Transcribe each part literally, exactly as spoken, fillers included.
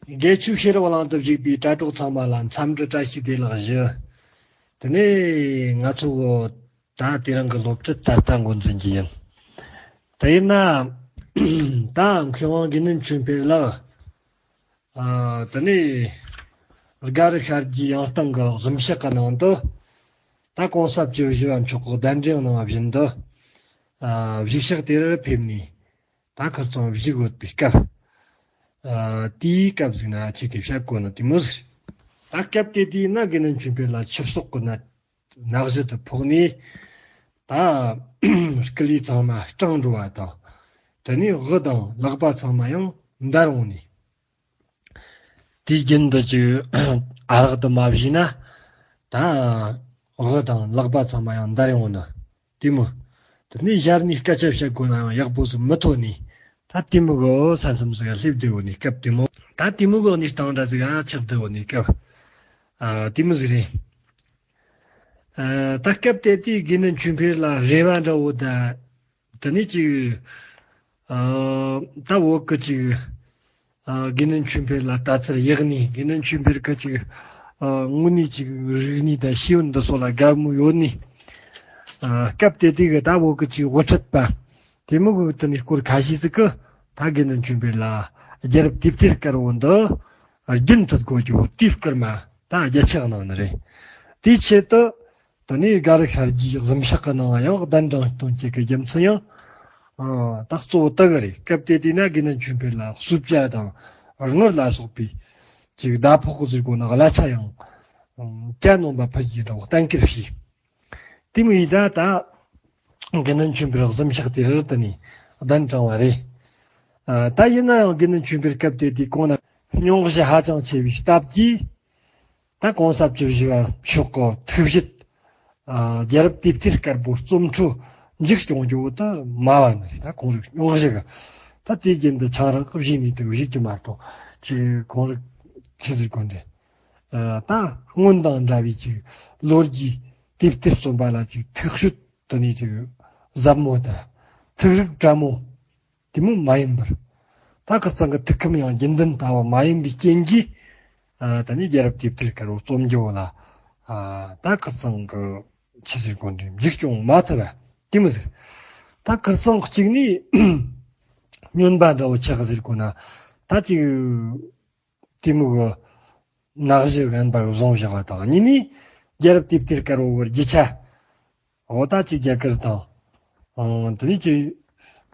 དགེ་བཅུའི་ཤེས་རབ་གླིང་དུ་བཞུགས་པའི་གྲྭ་གྲོགས་ཚང་མ་ལ་འཚམས་འདྲི་བཀྲ་ཤིས་བདེ་ལེགས་ཞུ། དེ་ནས་ང་ཚོ་ད་དེ་རིང་གི་སློབ་ཁྲིད་ད་ལྟ་འགོ་འཛིན་གྱི་ཡིན། དེ་ཡིན་ན་ད་མཁས་དབང་དགེ་འདུན་ཆོས་འཕེལ་ལགས། ཨ། དེ་ནས་དགའ་རི་ཤར་རྒྱུད་ཡང་སྟེང་གི་གཟིམ་ཤག་གི་ནང་དུ། ད་གོང་ས་བཅུ་བཞི་པ་མཆོག་གིས་གདན་འདྲེན་གནང་བ་བཞིན་དུ། ཨ། བཞུགས་ཤག་དེ་རུ་ཕེབས་ནས། ད་ཁིར་ཚང་བཞུགས་ཡོད་པའི་སྐབས། ཨ། དེའི་སྐབས་ཟིག་ན་ཁྱེད་ཀྱིས་བཤད་དགོས་ནི་དེ་མོ་ཟིག་ད་སྐབས་དེ་དུས་ན་དགེ་འདུན་ཆོས་འཕེལ་ལ་ཆུ་གསོག་གི་ན་ནག་བཞི་དུ་ཕོག་ནས། ད་སྐུ་ལུས་ཚང་མ་སྐྲངས་འགྲོ་བ་དང་། དེ་ནས་དབུ་དང་ལག་པ་ཚང་མ་ཡང་འདར་འོང་ནས། དུས་རྒྱུན་དུ་ཅིག་ཨ་རག་དུ་མ་བཞེས་ན། ད་དབུ་དང་ལག་པ་ཚང་མ་ཡང་འདར་ཡོང་ནི་དེ་མོ། དེ་ནས་ཞལ་ནས་སྐད་ཆ་བཤད་དགོས་ན་ཡང་ཡག་པོ་ཟིག་མི་ཐོན་ནས། ད་དེ་མོ་གི་ས་མཚམས་ཟིག་སླེབས་བསྡད་ཡོད་ནི་སྐབས་དེ་མོ། ད་དེ་མོ་གི་གནས་སྟངས་འདྲ་ཟིག་ཨ་ཆགས་བསྡད་ཡོད་ནི་སྐབས། ཨ། དེ་མོ་ཟིག་རེད། ཨ། ད་སྐབས་དེ་དུས་དགེ་འདུན་ཆོས་འཕེལ་ལ་རེ་བ་འདྲ་བོ་ད། དེ་ནས་ཅིག་ཨ། ད་བོད་གི་ཅིག་ཨ། དགེ་འདུན་ཆོས་འཕེལ་ལ་ལྟ་ཚུལ་ཡག་ནི། དགེ་འདུན་ཆོས་འཕེལ་གི་ཅིག་ཨ། དངོས་གནས་ཅིག་རིག་གནས་དང་ཤེས་ཡོན་འདི་ཚོ་ལ་དགའ་མོས་ཡོད་ནི། ཨ། སྐབས་དེ་དུས་གི་ད་བོད་གི་ཅིག་དབུ་ཁྲིད་པ་དེ་མོ་གི་དེ་ནས་སྐོར་ཁ་ཤས་ཟིག་གིས་ད་དགེ་འདུན་ཆོས་འཕེལ་ལ་རྒྱལ་རབས་དེབ་ཐེར་དཀར་བོ་འདི་རྒྱུན་མཐུད་དགོས་རྒྱུ་དེའི་སྐོར་མ་ད་རྒྱ་ཆེ་གནང་ནི་རེད། དེའི་ཆེད་དུ། དེ་ནས་སྒར་ཤར་རྒྱུད་གཟིམ་ཤག་གི་ནང་ཡང་གདན་དྲངས་གཏོང་བྱེད་ཀྱི་རྒྱུ་མཚན་ཡང་། ཨ། ད་གཙོ་བོ་དེ་གི་རེད། སྐབས་དེ་དུས་ན་དགེ་འདུན་ཆོས་འཕེལ་ལ་གསོལ་ཇ་དང་དངུལ་ལ་སོགས་པའི་ཅིག་ཟླ་ཕོགས་ཟེར་དགོས་ན་གླ་ཆ་ཡང་ཇ་ནོམ་པ་ཕུལ་གྱི་འདྲ་བོ་གཏན་འཁེལ་བྱས། དེ་མོ་ཡིན་ད་ད་དགེ་འདུན་ཆོས་འཕེལ་གཟིམ་ཤག་དེ་རུ་དེ་ནས་གདན་དྲངས་པ་རེད། ཨ། ད་ཡིན་ན་ཡང་དགེ་འདུན་ཆོས་འཕེལ་སྐབས་དེ་དུས་གོང་ན་སྙུང་གཞི་ཧ་ཅང་ཆེ་བའི་སྟབས་ཀྱིས། ད་གོང་ས་བཅུ་བཞི་པ་མཆོག་གི་ཐུགས་བཞེད། ཨ། རྒྱལ་རབས་དེབ་ཐེར་དཀར་པོ་རྩོམ་འཕྲོ་མཇུག་སྐྱོང་རྒྱུ་བོ་ད་སྨྲ་བ་ནི་རེད། ད་ཁོང་རང་སྙུང་གཞི་གི་ད་དེའི་རྒྱུན་དུ་ཆང་རག་གི་བཞེས་ནས་དུ་བཞེས་རྒྱུ་མ་གཏོགས་ཅི་ཁོང་རང་ཆི་ཟེར་དགོས་འདྲ། ཨ། ད་སྔོན་དང་འདྲ་བའི་ཅིག་ལོ་རྒྱུས་དེབ་ཐེར་རྩོམ་པ་ལ་ཅིག་ཐུགས་ཤུགས་དུ་ནས་ཅིག་ཟབ་མོ་དང་ཐུགས་རིག་བཀྲ་མོ། དེ་མོ་མ་ཡིན་པར། ད་ཁིར་ཚང་གི་ཐུགས་ཁམས་ཡང་རྒྱུན་ལྡན་ལྟ་བུ་མ་ཡིན་པའི་རྐྱེན་གྱིས། ཨ། ད་ནི་རྒྱལ་རབས་དེབ་ཐེར་དཀར་བོ་རྩོམ་རྒྱུ་ལ། ཨ། ད་ཁིར་ཚང་གི་ཆི་ཟེར་དགོས་འདྲ་མཇུག་སྐྱོང་མ་ཐུབ་པ་དེ་མོ་ཟེར། ད་ཁིར་ཚང་གཅིག་ནས་སྨྱོན་པ་འདྲ་བོ་ཆགས་ཟེར་དགོས་ན། ད་ཅིག་དེ་མོ་གི་ནག་བཞི་ངན་པ་གི་བཟུང་བཞག་པ་དང་། གཉིས་ནས་རྒྱལ་རབས་དེབ་ཐེར་དཀར་བོ་གི་རྒྱུ་ཆ། འོ་ད་ཅིག་རྒྱ་གར་དང་། ཨང་། དེ་ནས་ཅིག་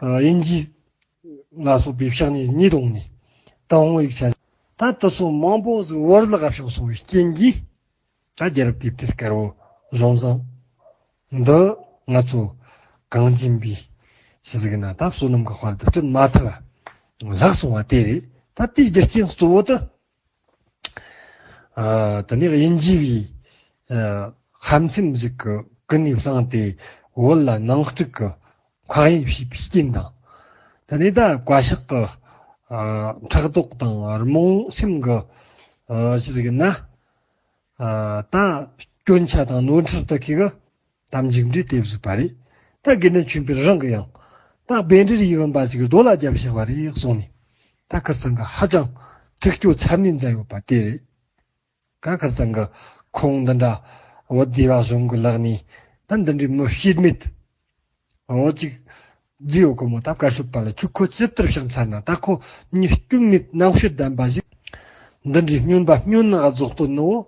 ཨ། དབྱིན་ཇི་ལ་སོགས་པའི་ཕྱག་ནས་ཉིད་འོང་ནས་དང་འོང་ཡིག་ཆ། ད་དེ་ཚོ་མང་པོ་ཟིག་བོར་བརླག་བྱུང་སོང་བའི་རྐྱེན་གྱིས། ད་རྒྱལ་རབས་དེབ་ཐེར་དཀར་བོ་བཟུང་ཙང་། འདི་ང་ཚོ་གངས་ཅན་པའི་ཆི་ཟིག་ན་ད་བསོད་ནམས་ཀྱི་དཔལ་དུ་བསྐྲུན་མ་ཐུབ་པ་བརླག་སོང་བ་དེ་རེད། ད་དེའི་རྒྱུ་རྐྱེན་གཙོ་བོ་དེ། ཨ། དེ་ནས་དབྱིན་ཇི་བའི་ཨ། ཧམ་སེམས་ཟིག་གིས་ཀུན་ནས་བསླངས་ཏེ་བོད་ལ་ནང་འཁྲུག་གི་མཁའ་དབྱིངས་ཕྱིས་པའི་རྐྱེན་དང་། དེ་ནས་ད་བཀའ་ཤག་གི་ཨ། ཕྲག་དོག་དང་རྨོངས་སེམས་ཀྱི་ཨ། ཆི་ཟིག་ཡིན་ན། ཨ། ད་སྐྱོན་ཆ་དང་ནོར་འཁྲུལ་དག་གིས་གི་ད་མཇུག་འབྲས་དེ་བཟོས་པ་རེད། ད་དགེ་འདུན་ཆོས་འཕེལ་རང་གི་ཡང་ད་བཻ་ཌཱུརྱ་ཡི་བུམ་པ་ཞིག་རྡོ་ལ་བརྒྱབ་བཞག་པ་རེད་གསུངས་ནས། ད་ཁིར་ཚང་གི་ཧ་ཅང་ཐུགས་སྐྱོ་ཚ་ནན་མཛད་ཡོད་པ་དེ་རེད། ད་ཁིར་ཚང་གི་ཁོང་འདི་འདྲ་བོད་སྡེ་བ་གཞུང་གི་ལག་ནས་ད་འདི་འདྲའི་མི་བྱེད་མེད། འོ་ཅིག་རྫི་ཡོད་གི་མོ། ད་བཀའ་ཤོད་པ་ལ་ཁྱོད་ཁོ་ཇི་ལྟར་བྱུང་ཚར་ན། ད་ཁོ་མྱི་སྐྱོན་མེད་རྣམ་དཔྱོད་ལྡན་པ་ཞིག་འདི་འདྲའི་སྨྱོན་པ་སྨྱོན་ནག་རྫོགས་དོན་ནོ།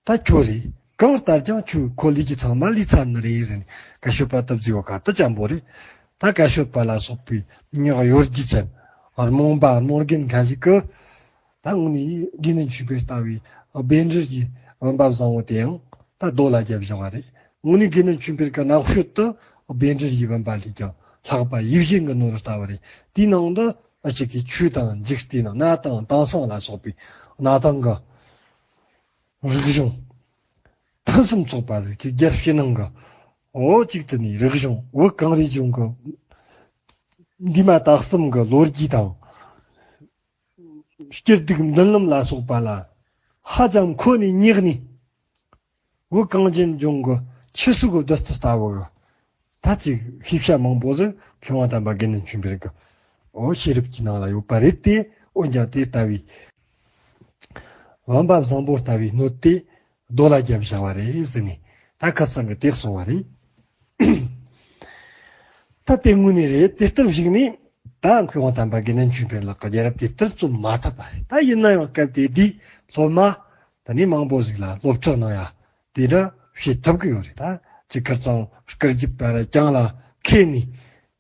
ད་ཁྱོད་རེད། གང་ལྟར་ཀྱང་ཁྱོད་ཁོ་ལས་ཀྱི་ཚང་མ་ལས་ཚར་ནི་རེད་ཟེར་ནས་བཀའ་ཤོད་པ་ད་རྫི་བོ་ག་དུ་ཅན་པོ་རེད། ད་བཀའ་ཤོད་པ་ལ་སོགས་པའི་མྱི་གཡོ་སྒྱུ་ཅན་རྨོངས་པ་རྨོངས་རྒན་ཁ་ཞིག་གིས། ད་དངོས་གནས་དགེ་འདུན་ཆོས་འཕེལ་ལྟ་བུའི་བཻ་ཌཱུརྱ་ཡི་བུམ་པ་བཟང་བོ་དེའང་ད་རྡོ་ལ་བརྒྱབ་བཞག་པ་རེད། དངོས་གནས་དགེ་འདུན་ཆོས་འཕེལ་གྱི་རྣམ་དཔྱོད་དེ་བཻ་ཌཱུརྱ་ཡི་བུམ་པ་ལས་ཀྱང་ལྷག་པ་ཡིད་བཞིན་གྱི་ནོར་ལྟ་བུ་རེད། དེའི་ནང་དུ་ཨ་ཅིག་གིས་ཆོས་དང་འཇིག་རྟེན་གནའ་དང་དེང་སང་ལ་སོགས་པའི་གནའ་དེང་གི་རིག་གཞུང་ཕུན་སུམ་ཚོགས་པ་ཟིག་ཅིག་རྒྱལ་ཕྱི་ནང་གི་འོ་ཅིག་དེ་ནས་རིག་གཞུང་བོད་གངས་རིའི་ལྗོངས་ཀྱི་འདས་མ་ད་གསུམ་གྱི་ལོ་རྒྱུས་དང་། སྐྱིད་སྡུག་མདུན་ལམ་ལ་སོགས་པ་ལ་ཧ་ཅང་མཁོ་ནས་སྙེག་ནས། བོད་གངས་ཅན་ལྗོངས་ཀྱི་ཆུ་ཟོག་གི་བདུད་རྩི་ལྟ་བུ་གི་ད་ཅིག་ཤེས་བྱ་མང་པོ་ཟིག་མཁས་དབང་དམ་པ་དགེ་འདུན་ཆོས་འཕེལ་གྱི་འོ་ཤེས་རབ་ཀྱི་ནང་ལ་ཡོད་པ་རེད་དེ། འོན་ཀྱང་དེ་ལྟ་བུའི་ བུམ་པ་བཟང་པོ་ལྟ་བུའི་སྣོད་དེ་རྡོ་ལ་བརྒྱབ་བཞག་པ་རེད་ཟེར་ནས་ད་ཁ་སང་གི་དེ་གསུངས་པ་རེད། ད་དེ་དངོས་གནས་རེད། དེ་ལྟར་གཞིགས་ནས་ད་མཁས་དབང་དམ་པ་དགེ་འདུན་ཆོས་འཕེལ་ལགས་ཀྱི་རྒྱལ་རབས་དེ་ལྟར་རྩོམ་མ་ཐུབ་པ་རེད། ད་ཡིན་ན་ཡང་སྐབས་དེ་དུས་སློབ་མ་ད་ནི་མང་པོ་ཞིག་ལ་སློབ་ཁྲིད་གནང་ཡ་དེ་འདྲ་བྱེད་ཐུབ་ཀྱི་ཡོད་རེད། ད་ཅིག་ཁ་སང་སྐུ་རྒྱབ་པ་ར་རྐྱང་ལ་ཁེལ་ནས་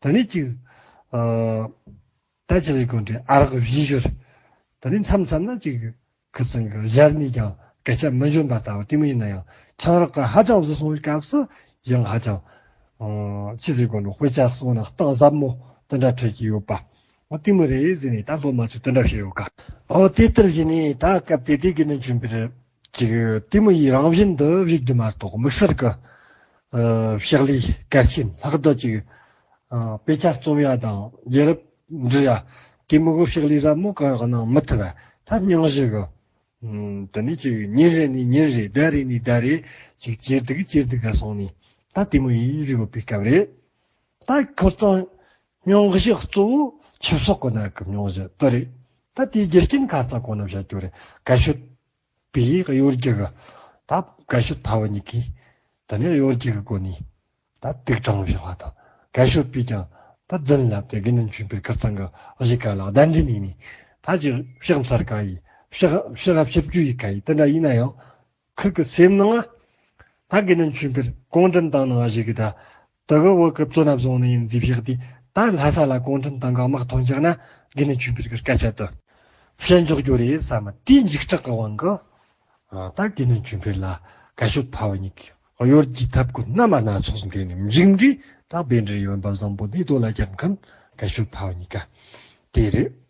ད་ནི་ཅིག་ཨ། ད་ཅི་ཟིག་གོ་འདྲི་ཨ་རག་བཞི་ཞོར། ད་ནི་མཚམས་མཚམས་ན་ཅིག་ཁུ་ཚང་གི་ཞར་ནས་ཀྱང་སྐད་ཆ་མི་འཇོན་པ་ལྟ་བུ་དེ་མོ་ཡིན་ན་ཡང་ཆང་རག་གི་ཧ་ཅང་བཟི་སོང་བའི་སྐབས་སུ་ཡང་ཧ་ཅང་ཅི་ཟིག་གོ་འདྲི་དཔེ་ཆ་སོང་ན་གཏིང་ཟབ་མོ་དེ་འདྲ་ཁྲིད་ཀྱི་ཡོད་པ། འོ་དེ་མོ་རེད་ཟེར་ནས་ད་སློབ་མ་ཚོས་དེ་འདྲ་བཤད་ཡོད་ཀ། འོ་དེ་ལྟར་བྱས་ནས་ད་སྐབས་དེ་དུས་དགེ་འདུན་ཆོས་འཕེལ་ཅིག་དེ་མོ་ཡི་རང་བཞིན་དུ་བཞུགས་རྒྱུ་མ་གཏོགས་དམིགས་བསལ་གི་ཕྱག་ལས་གལ་ཆེན་ལྷག་ཏུ་ཅིག་དཔེ་ཆ་རྩོམ་ཡ་དང་རྒྱལ་རབས་འབྲི་ཡ་དེ་མོ་གི་ཕྱག་ལས་ཟབ་མོ་གང་ཡང་གནང་མི་ཐུབ་པ། ད་སྙིང་རྗེ་གི་དེ་ནས་ཅིག་ཉིན་རེ་ནས་ཉིན་རེ་ཟླ་རེ་ནས་ཟླ་རེ་ཅིག་ཇེ་སྡུག་ཇེ་སྡུག་ག་སོང་ནས་ད་དེ་མོ་ཡིན་རིག་ཡོད་པའི་སྐབས་རེད། ད་ཁོ་ཚང་སྙིང་རྗེ་གཙོ་བོ་ཆུ་སོགས་ཀྱི་ནང་གི་སྙིང་རྗེ་དེ་རེད། ད་དེའི་རྒྱུ་རྐྱེན་ཁ་ཚང་གོ་ན་བཤད་རྒྱུ་རེད། ག་ཤོད་པའི་གཡོ་སྒྱུ་གི་ད་ག་ཤོད་ཕ་བུ་གཉིས་ཀྱིས་ད་ནི་གཡོ་སྒྱུ་གི་སྒོ་ནས་ད་དུག་དྲངས་བཞག་པ་དང་། ག་ཤོད་པས་ཀྱང་ད་རྫུན་ལབ་སྟེ་དགེ་འདུན་ཆོས་འཕེལ་ཁུར་ཚང་གི་གཞིས་ཀ་ལ་གདན་འདྲེན་ཡིན་ནས་ད་ཅིག་ཕྱག་འཚལ་ག་ཡིས་ཕྱག་ཕྱག་ཕྱིར་བཅོས་ཡི་ག་ཡིས་དེ་འདྲ་ཡིན་ན་ཡང་། ཁུར་གི་སེམས་ནང་ད་དགེ་འདུན་ཆོས་འཕེལ་གུང་ཁྲན་ཏང་ནང་ཞིག་གི་ད་དུ་གི་བོད་གི་བཙོན་ན་བཟུང་ནས་ཡིན་ཟིག་བཞག་དུས་ད་ལྷ་ས་ལ་གུང་ཁྲན་ཏང་གི་དམག་ཐོན་བཞག་ན་དགེ་འདུན་ཆོས་འཕེལ་གི་སྐད་ཆ་དུ་བཤད་འཇོག་རྒྱུ་རེད་བསམ། དེའི་འཇིགས་སྐྲག་གི་དབང་གིས་ད་དགེ་འདུན་ཆོས་འཕེལ་ལ་ག་ཤོད་ཕ་བུ་གཉིས་ཀྱི་གཡོ་སྒྱུའི་ཐབས་བཀོད་རྣམ་པ་སྣ་ཚོགས་འགེལ་ནས་མཇུག་འབྲས་ད་བཻ་ཌཱུརྱའི་བུམ་པ་བཟང་པོ་དེ་རྡོ་ལ་བརྒྱབ་མཁན་ག་ཤོད་ཕ་བུ་གཉིས་ཀ་དེ་རེད།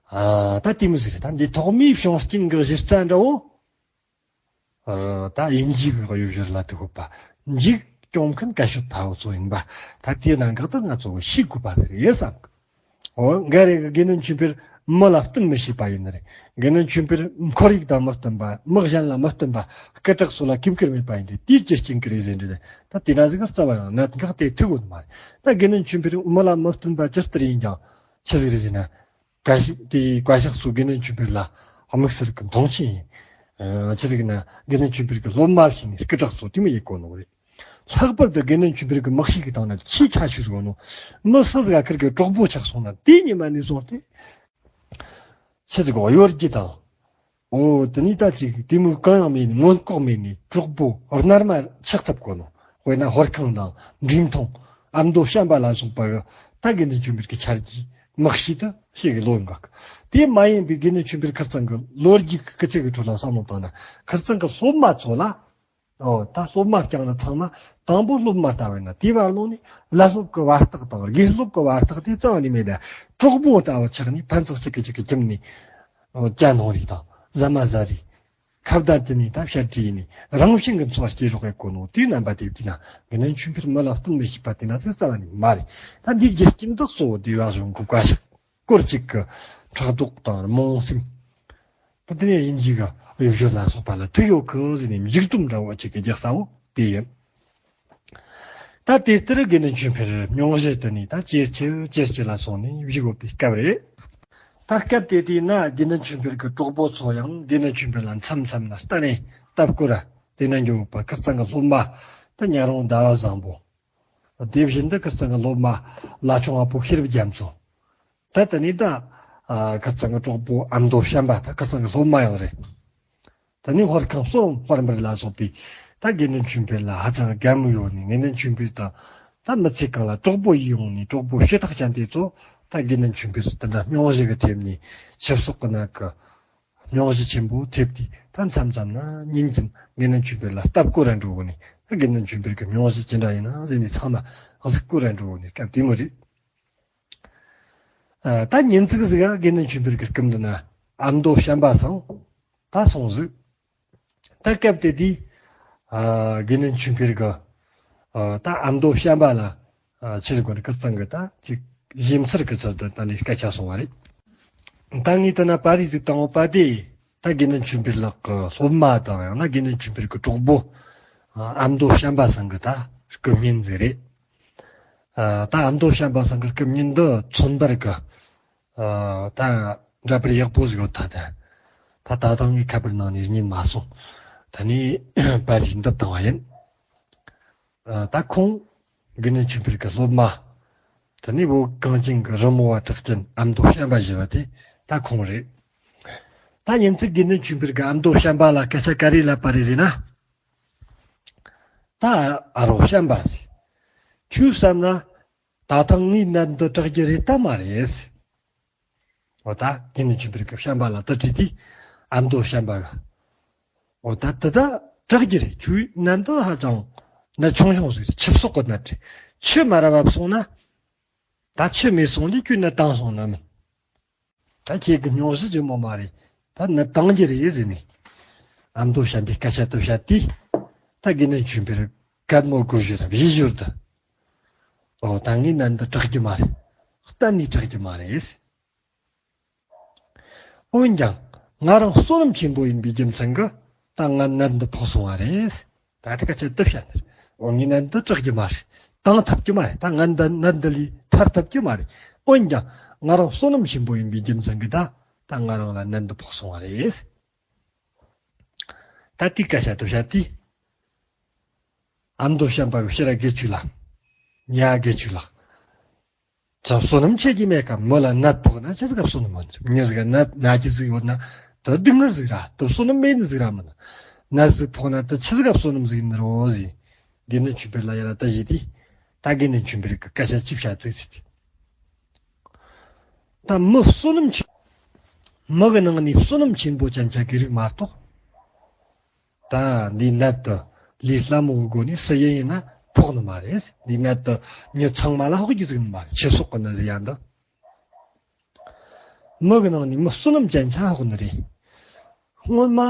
ཨ། ད་དེ་མོ་ཟིག་རེད། ད་འདི་ཐོག་མའི་བྱུང་རྐྱེན་གྱི་གཞི་རྩ་འདྲ་བོ། ཨ། ད་དབྱིན་ཇི་གི་གཡོ་སྒྱུ་ལ་དུག་ཡོད་པ། འཇིག་སྐྱོང་མཁན་ག་ཤོད་ཕ་བུ་ཚོ་ཡིན་པ། ད་དེ་ནང་འགག་ཏུ་ང་ཚོ་ཤེས་དགོས་པ་ཟིག་རེད་བསམ་གི། འོ་འགའ་རེ་གི་དགེ་འདུན་ཆོས་འཕེལ་མི་ལ་བསྟུན་མི་ཤེས་པ་ཡིན་ནི་རེད། དགེ་འདུན་ཆོས་འཕེལ་ཁོར་ཡུག་དང་མི་བསྟུན་པ། མི་གཞན་ལ་མི་བསྟུན་པ། སྐད་གྲགས་སོགས་ལ་གུས་བཀུར་མེད་པ་ཡིན་ཏེ་དེའི་རྒྱུ་རྐྱེན་གྱིས་རེད་ཟེར་འདྲི། ད་དེ་འདྲ་ཟིག་གི་རྩ་བ་ཡང་གནད་འགག་དེ་ཐུག་ཡོད་མ་རེད། ད་དགེ་འདུན་ཆོས་འཕེལ་མི་ལ་མི་བསྟུན་པ་ཇི་ལྟར་ཡིན་ཀྱང་ཆི་ཟིག་རེད་ཟེར་ན། བཀའ་ཤོད་དེའི་བཀའ་ཤག་སོགས་དགེ་འདུན་ཆོས་འཕེལ་ལ་དམིགས་བསལ་གྱི་མཐོང་ཆེན་ཡིན། ཨ། ཆི་ཟིག་ན་དགེ་འདུན་ཆོས་འཕེལ་གྱི་སློབ་མ་བྱས་ནས་སྐད་གྲགས་སོགས་དེ་མོ་ཡེད་གོ་ནོ་རེད། ལྷག་པར་དུ་དགེ་འདུན་ཆོས་འཕེལ་གྱི་མི་གཤིས་ཀྱི་སྟེང་ན་ཆེས་ཁྱད་ཆོས་སུ་གོ་ནོ། མི་སུ་ཟིག་ག་ཁུར་གི་གྲོགས་པོ་ཆགས་སོང་ན་དེའི་ཉི་མ་ནས་བཟུང་སྟེ། ཆི་ཟིག་གོ་གཡོ་སྒྱུ་དང་། འོ་དེ་ནས་ད་ཅིག་དེ་མོ་གང་ཡང་མེད་ནས་མངོན་ལྐོག་མེད་ནས་གྲོགས་པོ་རྣལ་མ་ཆགས་ཐུབ་གོ་ནོ། དཔེར་ན་ཧོར་ཁང་དང་འབྲས་ཐོང་། ཨ་མདོ་བྱམས་པ་ལ་སོགས་པ་གི་ད་དགེ་འདུན་ཆོས་འཕེལ་གྱི་ཆ་རྒྱུས་མི་གཤིས་དུ་ཤེས་གི་ལོ་འགག་དེ་མ་ཡིན་པའི་དགེ་འདུན་ཆོས་འཕེལ་ཁུར་ཚང་གི་ལོ་རྒྱུས་ཀྱི་སྐུ་ཚེ་གི་ཁྲོད་ལ་བསམ་བློ་བཏང་ན། ཁུར་ཚང་གི་སློབ་མ་ཚོ་ལ། ཨོ། ད་སློབ་མ་བསྐྱངས་ན་ཚང་མ་དང་པོ་སློབ་མ་ལྟ་བས་ན་དེའི་བར་ལོ་ནས་བླ་སློབ་ཀྱི་བར་ཐག་དང་དགེ་སློབ་ཀྱི་བར་ཐག་དེ་རྩ་བ་ནས་མེད་ད། གྲོགས་པོ་ལྟ་བུ་ཆགས་ནས་ཕན་ཚགས་གཅིག་གི་གཅིག་གི་ཁྱིམ་ནས། ཨོ། ཇ་ནང་རེ་དང་ཟ་མ་ཟ་རེ། ཁ་བརྡ་དེ་ནས་ད་བཤད་རེས་ནས་རང་བཞིན་གྱི་འཚོ་བ་སྐྱེལ་རོགས་ཡེད་གོ་ནོ་དེའི་རྣམ་པ་དེ་བལྟས་ན་དགེ་འདུན་ཆོས་འཕེལ་མི་ལ་བསྟུན་མི་ཤེས་པ་དེ་ན་ཚོད་རྩ་བ་ནས་མ་རེད། ད་འདིའི་རྒྱུ་རྐྱེན་དག་གཙོ་བོ་དེ་བ་གཞུང་གི་བཀའ་ཤག་སྐོར་གཅིག་གི་ཕྲག་དོག་དང་རྨོངས་སེམས། ད་དེ་ནས་དབྱིན་ཇི་གི་གཡོ་སྒྱུ་ལ་སོགས་པ་ལ་ཐུག་ཡོད་གི་ཟེར་ནས་མཇུག་སྡོམ་འདྲ་བོ་གཅིག་གི་རྒྱག་ས་བོ་དེ་ཡིན། ད་དེ་ལྟར་དགེ་འདུན་ཆོས་འཕེལ་སྙུང་གཞི་དུ་ནས་ད་ཇེ་ཆེ་ཇེ་ཆེ་ལ་སོང་ནས་བཞུགས་ཡོད་པའི་སྐབས་རེད། ད་སྐབས་དེ་དུས་ན་དགེ་འདུན་ཆོས་འཕེལ་གྱི་གྲོགས་པོ་ཚོ་ཡང་དགེ་འདུན་ཆོས་འཕེལ་ལ་མཚམས་མཚམས་ལ་གཏན་ནས་ལྟ་སྐོར་ར་དེ་ན་འགྱོ་བ་ཁུར་ཚང་གི་སློབ་མ་ད་ཉག་རོང་ཟླ་བ་བཟང་པོ། དེ་བཞིན་དུ་ཁུར་ཚང་གི་སློབ་མ་བླ་ཆུང་ཨ་ཕོ་ཤེས་རབ་རྒྱ་མཚོ། ད་དེ་ནས་ད་ཨ་ཁུར་ཚང་གི་གྲོགས་པོ་ཨ་མདོ་བྱམས་པ་ད་ཁུར་ཚང་གི་སློབ་མ་ཡང་རེད། དེ་ནས་ཧོར་ཁང་གསུམ་དཔལ་འབར་ལ་སོགས་པའི་ད་དགེ་འདུན་ཆོས་འཕེལ་ལ་ཧ་ཅང་དགའ་མོས་ཡོད་ནས་དགེ་འདུན་ཆོས་འཕེལ་དང་ད་མི་ཚེ་གང་ལ་གྲོགས་པོ་ཡིས་ཡོང་ནས་གྲོགས་པོ་ཞེ་དྲག་ཅན་དེ་ཚོ་ད་དགེ་འདུན་ཆོས་འཕེལ་དེ་འདྲ་སྙུང་གཞི་གི་ཐེབས་ནས་ཆབ་སྲོག་གི་ནང་གི་སྙུང་གཞི་ཆེན་པོ་ཐེབས་དུས་ད་མཚམས་མཚམས་ན་ཉིན་རྒྱུན་དགེ་འདུན་ཆོས་འཕེལ་ལ་ལྟ་སྐོར་ར་འགྲོ་གོ་ནས་ད་དགེ་འདུན་ཆོས་འཕེལ་གི་སྙུང་གཞི་ཅི་འདྲ་ཡིན་ན་ཟེར་ནས་ཚང་མ་གཟིགས་སྐོར་ར་འགྲོ་གོ་ནས་སྐབས་དེ་མོ་རེད། ཨ། ད་ཉིན་ཙིག་ཟིག་ག་དགེ་འདུན་ཆོས་འཕེལ་གྱི་སྐུ་མདུན་ན་ཨ་མདོ་བྱམས་པ་སང་ད་སོང་ཟིག་ད་སྐབས་དེ་དུས་ཨ་དགེ་འདུན་ཆོས་འཕེལ་གྱི་ཨ་ད་ཨ་མདོ་བྱམས་པ་ལ་ཨ་ཆི་ཟིག་གོ་ནི་ཁུར་ཚང་གི་ད་ཅིག་གཞས་མཚར་གི་ཚུལ་དུ་ད་ནི་སྐད་ཆ་སོང་བ་རེད། ད་ངས་ད་ན་པར་རིས་ཟིག་བཏང་བ་པ་དེ་ད་དགེ་འདུན་ཆོས་འཕེལ་ལགས་ཀྱི་སློབ་མ་དང་ཡང་ན་དགེ་འདུན་ཆོས་འཕེལ་གྱི་གྲོགས་པོ་ཨ་མདོ་བྱམས་པ་སང་གི་ད་སྐུ་བརྙན་ཟིག་རེད། ཨ། ད་ཨ་མདོ་བྱམས་པ་སང་གི་སྐུ་བརྙན་འདི་ཚོན་པར་གི་ཨ། ད་འདྲ་པར་ཡག་པོ་ཟིག་ཡོད་ད། ད་ ད་ད་ཐེངས་ངས་ཁ་པར་ནང་ནས་རྙེད་མ་སོང་། ད་ནི་པར་ཞིག་འདེབས་བཏང་བ་ཡིན། ཨ། ད་ཁོང་དགེ་འདུན་ཆོས་འཕེལ་གྱི་སློབ་མ། ད་ནི་བོད་གངས་ཅན་གྱི་རི་མོ་བ་གྲགས་ཅན་ཨ་མདོ་བྱམས་པ་ཞེས་པ་དེ་ད་ཁོང་རེད། ད་ཉིན་ཅིག་དགེ་འདུན་ཆོས་འཕེལ་གྱིས་ཨ་མདོ་བྱམས་པ་ལ་སྐད་ཆ་ག་རེ་ལབ་པ་རེད་ཟེར་ན། ད་ཨ་རོགས་བྱམས་པ་ཟེར། ཁྱོས་བསམ་ན་ད་ཐེངས་ངའི་ནད་འདི་དྲག་རྒྱུ་རེད་དམ་མ་རེད་ཟེར། འོ་ད་དགེ་འདུན་ཆོས་འཕེལ་གྱིས་བྱམས་པ་ལ་དེ་དྲིས་དུས། ཨ་མདོ་བྱམས་པ་གིས། འོ་ད་དེ་ད་དྲག་རྒྱུ་རེད། ཁྱོའི་ནད་འདི་ཧ་ཅང་ནད་ཆུང་ཆུང་ཟིག་རེད། ཆུ་སོག་གི་ནད་རེད། ཆུ་མར་བབས་སོང་ན། ད་ཆུ་མེད་སོང་དུས་ཁྱོའི་ནད་དྭངས་སོང་ནི་མིན། ད་ཁྱེད་ཀྱི་སྙུང་གཞི་ལྗིད་མོ་མ་རེད། ད་ནད་དྭངས་རྒྱུ་རེད་ཟེར་ནས། ཨ་མདོ་བྱམས་པས་སྐད་ཆ་དེ་བཤད་དུས། ད་དགེ་འདུན་ཆོས་འཕེལ་གད་མོ་དགོད་བཞིན་ར་བཞེས་ཞོར་དུ། འོ་ད་ངའི་ནད་འདི་དྲག་རྒྱུ་མ་རེད། གཏན་ནས་དྲག་རྒྱུ་མ་རེད། འོན་ཀྱང་ང་རང་བསོད་ནམས་ཆེན་པོ་ཡིན་པའི་རྒྱུ་མཚན་གྱིས་ད་ང་ནད་འདི་ཕོག་སོང་བ་རེད། ད་དེ་སྐད་ཆ་དེ་བཤད་ནས། འོ་ངའི་ནད་འདི་དྲག་རྒྱུ་མ་རེད། དྭངས་ཐུབ་ཀྱི་མ་རེད། ད་ང་འདི་ནད་འདི་ལས་ཐར་ཐུབ་ཀྱི་མ་རེད། འོན་ཀྱང་ང་རང་བསོད་ནམས་ཆེན་པོ་ཡིན་པའི་རྒྱུ་མཚན་གྱིས་ད་ད་ང་རང་ལ་ནད་འདི་ཕོག་སོང་བ་རེད། ད་དེའི་སྐད་ཆ་དེ་བཤད་དུས། ཨ་མདོ་བྱམས་པ་གིས་ཕྱིར་ར་དགེ་ཆོས་ལགས། ཉ་དགེ་ཆོས་ལགས། ཅང་བསོད་ནམས་ཆེ་གི་མེད་ཀ། མི་ལ་ནད་ཕོག་ན་ཆི་ཟིག་ག་བསོད་ནམས་མི་འདུག་མྱི་ཟིག་ག་ནད་ན་གི་ཟིག་ཡོད་ན་དེ་སྡུག་བསྔལ་ཟིག་ར། དེ་བསོད་ནམས་མེད་ནི་ཟིག་ར་མིན་ན། ནད་ཟིག་ཕོག་ན་དེ་ཆི་ཟིག་ག་བསོད་ནམས་ཟིག་ཡིན་ནི་རོ་ཟེར། དགེ་འདུན་ཆོས་འཕེལ་ལ་ཡར་ལ་ད་བཞེས་དུས། ད་དགེ་འདུན་ཆོས་འཕེལ་གྱིས་སྐད་ཆ་ཅིག་བཤད་ཙིག་ཟེར་དུས། ད་མི་བསོད་ནམས་ཆེ། མི་གི་ནང་ནས་བསོད་ནམས་ཆེན་པོ་ཅན་ཆ་གི་རིགས་མ་གཏོགས། ད་འདི་ནད་དེ་ལས་སླ་མོའི་སྒོ་ནས་སུ་ཡིན་ཡིན་ན་ཕོག་ནི་མ་རེད། འདི་ནད་དེ་མྱི་ཚང་མ་ལ་ཕོག་རྒྱུ་ཟིག་ནི་མ་རེད། ཆུ་སོག་གི་ནད་ཟེར་ཡ་འདི། མི་གི་ནང་ནས་མི་བསོད་ནམས་ཅན་ཆ་ཕོག་ནི་རེད། སྔོན་མ་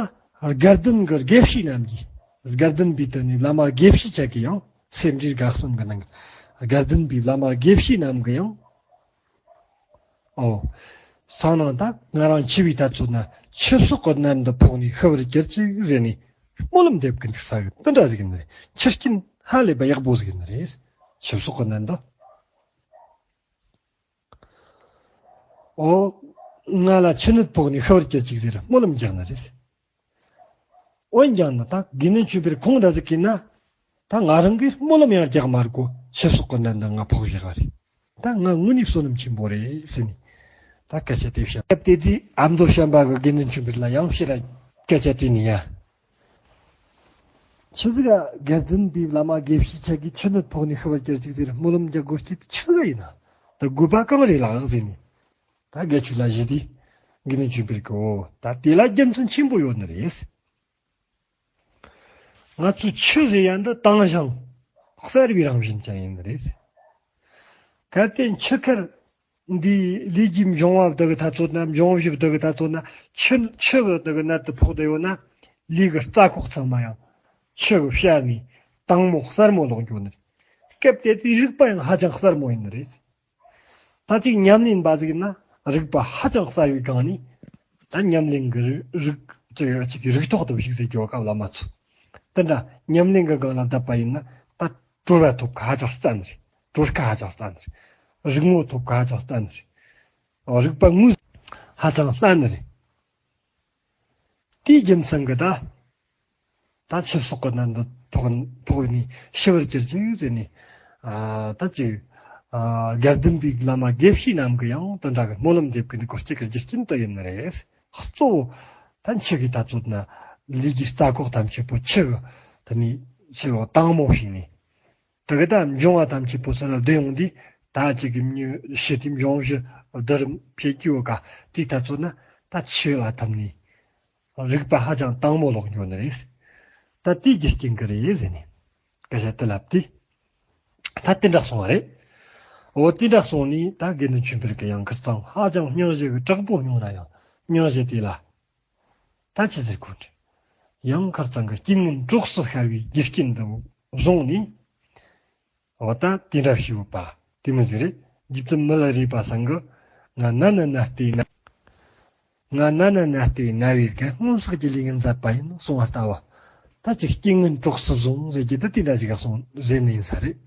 དགའ་ལྡན་གྱི་དགེ་བཤེས་རྣམས་ཀྱིས། དགའ་ལྡན་པའི་དེ་ནི་བླ་མ་དགེ་བཤེས་ཆ་གིས་ཡང་། སེ་འབྲས་དགའ་གསུམ་གྱི་ནང་གི་དགའ་ལྡན་པའི་བླ་མ་དགེ་བཤེས་རྣམས་ཀྱིས་ཡང་། ཨོ། སང་ནངས་ད་ང་རང་འཆི་བའི་དུས་ཚོད་ན་ཆུ་སོག་གི་ནད་འདི་ཕོག་ནས་ཤི་བར་གྱུར་ཅིག་ཟེར་ནས་སྨོན་ལམ་འདེབས་ཀྱི་འདུག་ས་གི་དེ་འདྲ་ཟིག་ནི་རེད། ཆུ་རྐྱེན་ཧ་ལས་པ་ཡག་པོ་ཟིག་ནི་རེད། ཆུ་སོག་གི་ནད་འདི། ཨོ། ང་ལ་ཆུ་ནད་ཕོག་ནས་ཤི་བར་གྱུར་ཅིག་ཟེར་སྨོན་ལམ་རྒྱག་ནི་རེད། འོན་ཀྱང་ནི་ད་དགེ་འདུན་ཆོས་འཕེལ་ཁོང་འདྲ་ཟིག་གིས་ན། ད་ང་རང་གིས་སྨོན་ལམ་ཡང་རྒྱག་མ་དགོས། ཆུ་སོག་གི་ནད་འདི་ང་ཕོག་བཞག་པ་རེད། ད་ང་དངོས་ནས་བསོད་ནམས་ཆེན་པོ་རེད་ཟེར་ནས། ད་སྐད་ཆ་དེ་བཤད། སྐབས་དེ་དུས་ཨ་མདོ་བྱམས་པ་གིས་དགེ་འདུན་ཆོས་འཕེལ་ལ་ཡང་ཕྱིར་སྐད་ཆ་དྲིས་ནས་ཡ། ཆི་ཟིག་ག་དགའ་ལྡན་པའི་བླ་མ་དགེ་བཤེས་ཆ་གིས་ཆུ་ནད་ཕོག་ནས་ཤི་བར་གྱུར་ཅིག་ཟེར་སྨོན་ལམ་རྒྱག་དགོས་རྒྱུ་དེ་ཆི་ཟིག་ཡིན་ན། ད་དགོས་པ་གང་རེད་ལགས་ཟེར་ནས། ད་དགེ་ཆོས་ལགས་ཞུས་དུས། དགེ་འདུན་ཆོས་འཕེལ་གྱིས། འོ་ད་དེ་ལ་རྒྱུ་མཚན་ཆེན་པོ་ཡོད་ནི་རེད། ང་ཚོའི་ཆུ་ཟེར་ཡ་འདི་དྭངས་ཤིང་གསལ་བའི་རང་བཞིན་ཅན་ཡིན་ནི་རེད། གལ་ཏེ་ཆུ་ཁར་འདི་ལུས་ཀྱི་འབྱུང་བ་འདི་གི་དུས་ཚོད་ན། འབྱུང་བཞི་འདི་གི་དུས་ཚོད་ན་ཆུ་ཆུ་གི་འདི་གི་ནད་དེ་ཕོག་བསྡད་ཡོད་ན། ལུས་ཀྱི་རྩ་ཁོག་ཚང་མ་ཡང་ཆུ་གིས་བཤལ་ནས་དྭངས་མོ་གསལ་མོ་ལོག་འགྱོ་ནི་རེད། སྐབས་དེ་དུས་རིག་པ་ཡང་ཧ་ཅང་གསལ་མོ་ཡིན་ནི་རེད། ད་ཅིག་ཉམས་ལེན་པ་ཟིག་ཡིན་ན་རིག་པ་ཧ་ཅང་གསལ་བའི་སྒང་ནས། ད་ཉམས་ལེན་གྱི་རིག་རིག་ཅིག་རིག་ཐོག་ཏུ་ཞུགས་ཟེར་རྒྱུ་བ་ག་བླ་མ་ཚོ། དེ་འདྲ་ཉམས་ལེན་གྱི་སྒང་ལ་བསྡད་པ་ཡིན་ན་ད་གྲོལ་བ་ཐོབ་ཁ་ཧ་ཅང་སླ་ནི་རེད། གྲོལ་ཁ་ཧ་ཅང་སླ་ནི་རེད། རིག་ངོ་ཐོབ་ཁ་ཧ་ཅང་སླ་ནི་རེད། རིག་པ་དངོས་ཧ་ཅང་སླ་ནི་རེད། དེའི་རྒྱུ་མཚན་གྱིས་ད། ད་ཆུ་སོག་གི་ནད་འདི་ཕོག་ཕོག་ནས་ཤི་བར་གྱུར་ཅིག་ཟེར་ནས། ཨ་ད་ཅིག་ཨ་དགའ་ལྡན་པའི་བླ་མ་དགེ་བཤེས་རྣམས་ཀྱིས་ཡང་དེ་འདྲ་གི་སྨོན་ལམ་འདེབས་ཀྱི་འདུག་སྐོར་གཅིག་གི་རྒྱུ་རྐྱེན་དེ་ཡིན་ནི་རེད། གཙོ་བོ་ད་འཆི་གི་དུས་ཚོད་ན་ལུས་ཀྱི་རྩ་ཁོག་ཐམས་ཅད་པོ་ཆུ་གིས་དེ་ནས་ཆུ་གིས་དྭངས་མོ་བྱས་ནས། དེ་གི་ད་འབྱུང་བ་ཐམས་ཅད་པོ་ཚུར་ལ་བསྡུ་ཡོང་དུས། ད་ཅིག་གི་མྱི་ཤི་དུས་འབྱུང་བཞི་བསྡུ་རུབ་བྱེད་ཀྱི་ཡོད་ཀ། དེའི་དུས་ཚོད་ན་ད་ཆུ་ལ་ཐིམ་ནས་རིག་པ་ཧ་ཅང་དྭངས་མོ་ལོག་འགྱོ་ནི་རེད། ད་དེའི་རྒྱུ་རྐྱེན་གྱིས་རེད་ཟེར་ནས་སྐད་ཆ་དེ་ལབ་དུས། ད་དེ་འདྲ་སོང་བ་རེད། འོ་དེ་འདྲ་སོང་ནས་ད་དགེ་འདུན་ཆོས་འཕེལ་གྱིས་ཡང་ཁ་རྩང་ཧ་ཅང་སྙིང་རྗེ་གི་དྲག་པོ་མྱོང་ན་ཡང་། སྙིང་རྗེ་དེ་ལ། ད་ཅི་ཟེར་དགོས་འདྲ། ཡང་ཁ་རྩང་གི་རྐྱེན་ངན་གྲོགས་སུ་ཤར་བའི་རྒྱུ་རྐྱེན་དུ་བཟུང་ནས། འོ་ད་དེ་འདྲ་ཞུས་པ་དེ་མོ་ཟིག་རེད། རྗེ་བཙུན་མི་ལ་རས་པ་ཚང་གིས། ང་ན་ན་ན་སྟེ་ན། ང་ན་ན་ན་སྟེ་ན་བའི་རྐྱེན། སྔོན་བསགས་ཀྱི་ལས་ངན་ཟད་པ་ཡིན་གསུངས་པ་ལྟ་བུ། ད་ཅིག་རྐྱེན་ངན་གྲོགས་སུ་བཟུང་ཟེར་རྒྱུ་དེ་དེ་འདྲ་ཞིག་ག་སོང་ཟེར་ནི་ཡིན་ས་རེད།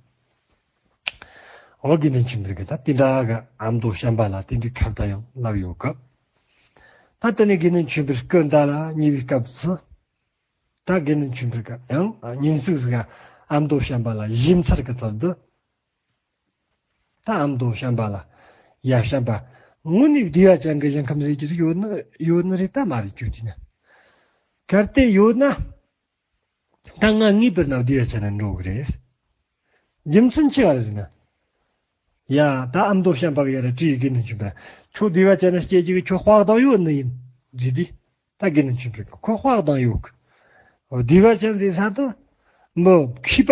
འོ་དགེ་འདུན་ཆོས་འཕེལ་གྱིས་ད་དེ་འདྲ་གི་ཨ་མདོ་བྱམས་པ་ལ་དེ་འདྲའི་ཁ་བརྡ་ཡང་ལབ་ཡོད་གི། ད་དེ་ནས་དགེ་འདུན་ཆོས་འཕེལ་སྐུ་འདའ་ལ་ཉེ་བའི་སྐབས་སུ། ད་དགེ་འདུན་ཆོས་འཕེལ་གྱི་ཡང་ཉིན་ཞིག་ཟིག་ཨ་མདོ་བྱམས་པ་ལ་གཞས་མཚར་གྱི་ཚུལ་དུ། ད་ཨ་མདོ་བྱམས་པ་ལ། ཡ་བྱམས་པ། དངོས་གནས་བདེ་བ་ཅན་གྱི་ཞིང་ཁམས་ཟེར་གྱི་ཟིག་ཡོད་ནི་ཡོད་ནི་རེད་ད་མ་རེད་ཁྱོད་དེ་ན། གལ་ཏེ་ཡོད་ན། ད་ང་ངེས་པར་ན་བདེ་བ་ཅན་ན་འགྲོ་གི་རེད། རྒྱུ་མཚན་ཅི་བ་རེད་ཟེར་ན། ཡ་ད་ཨ་མདོ་བྱམས་པ་གི་ཡ་ར་བྲིས་དགེ་འདུན་ཆོས་འཕེལ། ཁྱོད་བདེ་བ་ཅན་ན་སྐྱེ་རྒྱུ་གི་ཁྱོད་དཔག་བཏང་ཡོད་ནི་ཡིན། ཟེར་དུས། ད་དགེ་འདུན་ཆོས་འཕེལ་གྱིས་ཁོ་དཔག་བཏང་ཡོད་གི། བདེ་བ་ཅན་ཟེར་ས་དུ། མི་མཁས་པ།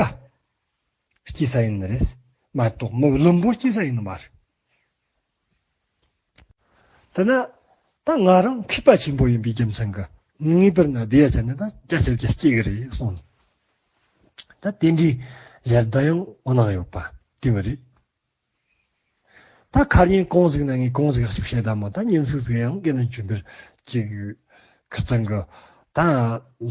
སྐྱེ་ས་ཡིན་ནི་རེད། མ་གཏོགས་མི་བླུན་པོ་སྐྱེ་ས་ཡིན་ནི་མ་རེད། དེ་ན། ད་ང་རང་མཁས་པ་ཆེན་པོ་ཡིན་པའི་རྒྱུ་མཚན་གྱིས་ངེས་པར་ན་བདེ་བ་ཅན་ནི་ད་བརྒྱ་ཆ་བརྒྱ་སྐྱེ་གི་རེད་གསུངས་ནས། ད་དེ་འདྲའི་ཞལ་ཏ་ཡང་འོ་ནང་ཡོད་པ་དེ་མི་རེད། ད་ཁ་ཉིན་གང་ཟིག་ན་ངས་གང་ཟིག་ཞིག་བཤད་ད་མོ། ད་ཉིན་ཟིག་ཟིག་ཡང་དགེ་འདུན་ཆོས་འཕེལ་ཅིག་ཁིར་ཚང་གི་ད་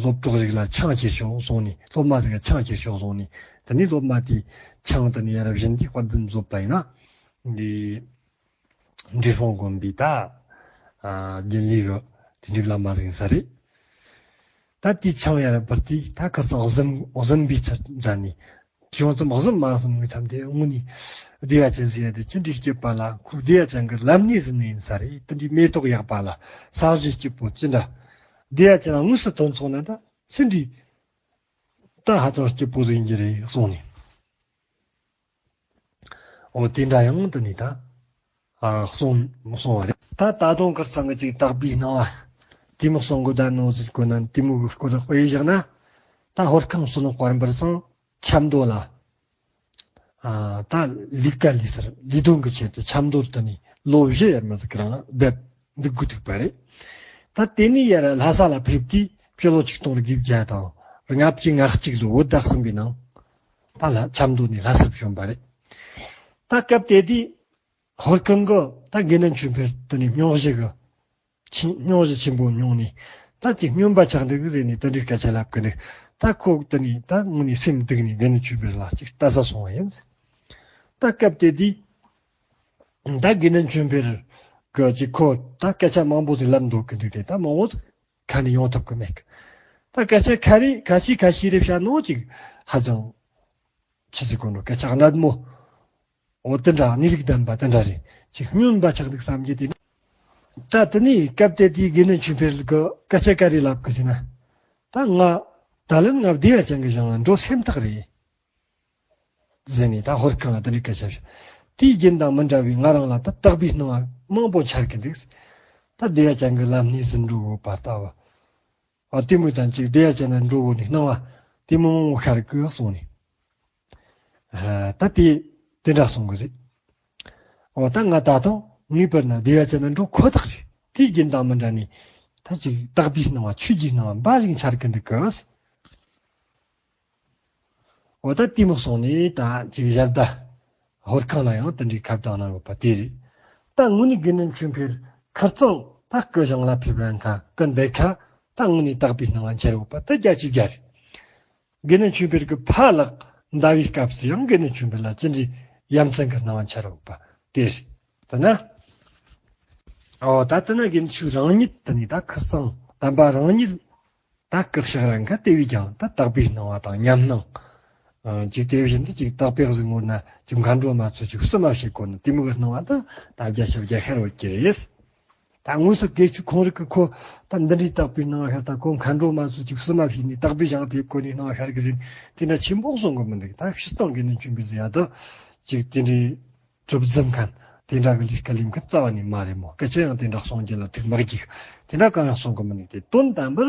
སློབ་གྲོགས་ཟིག་ལ་ཆང་ཁྱེར་ཤོག་གསུངས་ནས། སློབ་མ་ཟིག་ལ་ཆང་ཁྱེར་ཤོག་གསུངས་ནས། དེ་ནས་སློབ་མ་དེས་ཆང་དེ་ནས་ཡར་བཞིན་གྱི་དཔལ་ལྡན་བཟོད་པ་ཡིན་ན། འདི་འབྲས་སྤུངས་དགོན་པའི་ད་ཨ་རྒྱུན་ལས་གི་དེ་འདྲའི་བླ་མ་ཟིག་ཡིན་ས་རེད། ད་དེའི་ཆང་ཡར་འབུལ་དུས་ད་ཁིར་ཚང་གཟིམ་གཟིམ་པའི་ཚུལ་མཛད་ནས། ཅུང་ཙམ་གཟིམ་མ་གཟིམ་གྱི་མཚམས་དེ་དངོས་ནས་བདེ་བ་ཅན་ཟེར་ཡ་དེ་ཅི་འདྲའི་སྐྱིད་པ་ལ། ཁོ་བདེ་བ་ཅན་གྱི་ལམ་སྣེ་ཟིན་ནི་ཡིན་ས་རེད། དེ་འདྲའི་མེ་ཏོག་ཡག་པ་ལ། ས་གཞི་སྐྱིད་པོ་ཅི་འདྲ། བདེ་བ་ཅན་ལ་དངོས་སུ་ཐོན་སོང་ན་ད་ཅི་འདྲའི་ད་ཧ་ཅང་སྐྱིད་པོ་ཟིག་ཡིན་གྱི་རེད་གསུངས་ནས། འོ་དེ་འདྲ་ཡང་དེ་ནས་ད་ཨ་གསུངས་གསུངས་པ་རེད། ད་ད་དུང་ཁིར་ཚང་གི་ཅིག་དག་པའི་སྣང་བ་དེ་མོ་གསུང་གི་ད་ནོ་ཟིག་གོ་ན། དེ་མོ་གི་སྐོར་དཔེ་བཞག་ན། ད་ཧོར་ཁང་བསོད་ནམས་དཔལ་འབར་ཚང་ཆབ་མདོ་ལ། ཨ་ད་ལས་ཀ་ལས་སར་ལས་དོན་གྱི་ཆེད་དུ་ཆབ་མདོར་དུ་ནས་ལོ་བཞི་ཡར་མར་ཟིག་གི་རིང་ལ་བསྡད་འདུག་དགོས་ཐུག་པ་རེད། ད་དེ་ནས་ཡར་ལྷ་ས་ལ་ཕེབས་དུས་སྤྱི་ལོ་ཆིག་སྟོང་དགུ་བརྒྱ་དང་ལྔ་བཅུ་ང་གཅིག་ལོའི་བོད་ཟླ་གསུམ་པའི་ནང་ད་ལྷ་ཆབ་མདོ་ནས་ལྷ་སར་བྱོན་པ་རེད། ད་སྐབས་དེ་དུས་ཧོར་ཁང་གི་ད་དགེ་འདུན་ཆོས་འཕེལ་དེ་ནས་སྙུང་གཞི་གི་ཆེ་སྙུང་གཞི་ཆེན་པོ་མྱོང་ནས། ད་ཅིག་སྨྱོན་པ་ཆགས་འདུག་ཟེར་ནས་དེ་འདྲའི་སྐད་ཆ་ལབ་གི་འདུག་ད་ཁོ་དེ་ནས་ད་དངོས་ནས་སེམས་སྡུག་ནས་དགེ་འདུན་ཆོས་འཕེལ་ལ་ཅིག་ལྟ་ས་སོང་བ་ཡིན། ད་སྐབས་དེ་དུས་ད་དགེ་འདུན་ཆོས་འཕེལ་གི་ཅིག་ཁོ་ད་སྐད་ཆ་མང་པོ་ཟིག་ལབ་འདུག་གི་འདུག་དེ་ད་མང་བོ་ཟིག་ཁ་ནས་ཡོང་ཐུབ་གི་མེད་གི། ད་སྐད་ཆ་ཁ་རེ་ཁ་ཤས་ཁ་ཤས་རེ་བཤད་ནོ་ཅིག་ཧ་ཅང་ཆི་ཟིག་གོ་འགྲོ་སྐད་ཆ་གནད་མོ། འོ་དེ་འདྲ་གནས་ལུགས་ལྡན་པ་དེ་འདྲ་རེད། ཅིག་སྨྱོན་པ་ཆགས་འདུག་བསམ་གྱི་དེ། ད་དེ་ནས་སྐབས་དེ་དུས་དགེ་འདུན་ཆོས་འཕེལ་གི་སྐད་ཆ་ག་རེ་ལབ་གི་ཟེར་ན། ད་ང་ད་ལན་ང་བདེ་བ་ཅན་གྱི་ཞིང་ལ་འགྲོ་སེམས་ཐག་རེད་ཟེར་ནས་ད་ཧོར་ཁང་ལ་དེ་འདྲའི་སྐད་ཆ་བཤད། དེའི་རྒྱུན་དང་མི་འདྲ་བའི་ང་རང་ལ་ད་དག་པའི་སྣང་བ་མང་པོ་འཆར་གི་འདུག་ད་བདེ་བ་ཅན་གྱི་ལམ་སྣེ་ཟིན་འགྲོ་དགོས་པ་ལྟ་བུ། ཨ་དེ་མོ་དང་ཅིག་བདེ་བ་ཅན་ན་འགྲོ་དགོས་ནས་སྣང་བ་དེ་མོ་མང་པོ་ཤར་གི་གསུངས་ནས། ཨ་ད་དེ་དེ་འདྲ་གསུང་གི་རེད། འོ་ད་ང་ད་དུང་ངེས་པར་ན་བདེ་བ་ཅན་ན་འགྲོ་ཁོ་ཐག་རེད། དེའི་རྒྱུན་དང་མི་འདྲ་ནས་ད་ཅིག་དག་པའི་སྣང་བ་ཆོས་ཀྱི་སྣང་བ་འབའ་ཞིག་འཆར་གི་འདུག་གི། འོ་ད་དེ་མོ་གསུངས་ནས་ད་ཅིག་ཞལ་ཏ་ཧོར་ཁང་ལ་ཡང་དེ་འདྲའི་ཁ་བཏང་གནང་ཡོད་པ་དེ་རེད། ད་དངོས་གནས་དགེ་འདུན་ཆོས་འཕེལ་ཁིར་ཚང་ད་སྐུ་ཞིང་ལ་ཕེབས་རན་ཁ་སྐུ་འདས་ཁ་ད་དངོས་གནས་དག་པའི་སྣང་བ་འཆར་ཡོད་པ་ད་བརྒྱ་ཆའི་བརྒྱ་རེད། དགེ་འདུན་ཆོས་འཕེལ་གྱི་ཕ་ལགས་འདའ་བའི་སྐབས་སུ་ཡང་དགེ་འདུན་ཆོས་འཕེལ་ལ་ཅི་འདྲའི་ཡ་མཚན་གྱི་སྣང་བ་འཆར་ཡོད་པ་དེ་རེད། ད་ན། འོ་ད་ལྟ་ན་དགེ་འདུན་ཆོས་རང་ཉིད་དེ་ནས་ད་ཁིར་ཚང་དམ་པ་རང་ཉིད་ད་སྐུ་ཞིང་རང་ག་དེ་བས་ཀྱང་ད་དག་པའི་སྣང་བ་དང་ཉམས་སྣང་། ཨ་ཅིག་དེ་བཞིན་དུ་ཅིག་དག་པའི་གཟུགས་ངོར་ན་ཅིག་མཁའ་འགྲོ་མ་ཚོ་ཅིག་བསུ་མ་བྱེད་དགོས་ནི་དེ་མོ་གི་སྣང་བ་ད་ད་བརྒྱ་ཆ་བརྒྱ་ཤར་བ་ཀྱི་རེད། ད་དངོས་སུ་དགེ་བཅུ་ཁོང་རིག་གི་ཁོ་ད་འདི་འདྲའི་དག་པའི་སྣང་བ་ཤར། ད་ཁོ་མཁའ་འགྲོ་མ་ཚོ་ཅིག་བསུ་མ་བྱས་ནས་དག་པའི་ཞིང་ཕེབས་དགོས་ནི་སྣང་བ་ཤར་གི་ཟིན་དེ་འདྲ་ཆེན་པོ་གསུང་གི་མི་འདུག་ད་ཕྱི་སྟངས་དགེ་འདུན་ཆོས་འཕེལ་ཟེར་ཡ་ད་ཅིག་དེ་འདྲའི་གྲུབ་འཛིན་མཁན་དེ་འདྲ་གི་ལས་ཀ་ལས་མཁན་རྩ་བ་ནས་མ་རེད་མོ། སྐད་ཆ་ཡང་དེ་འདྲ་གསུང་རྒྱུ་ལ་ཐུགས་མ་དགྱེས། དེ་འདྲ་གང་ཡང་གསུང་གི་མི་འདུག་དེ་དོན་དམ་པར་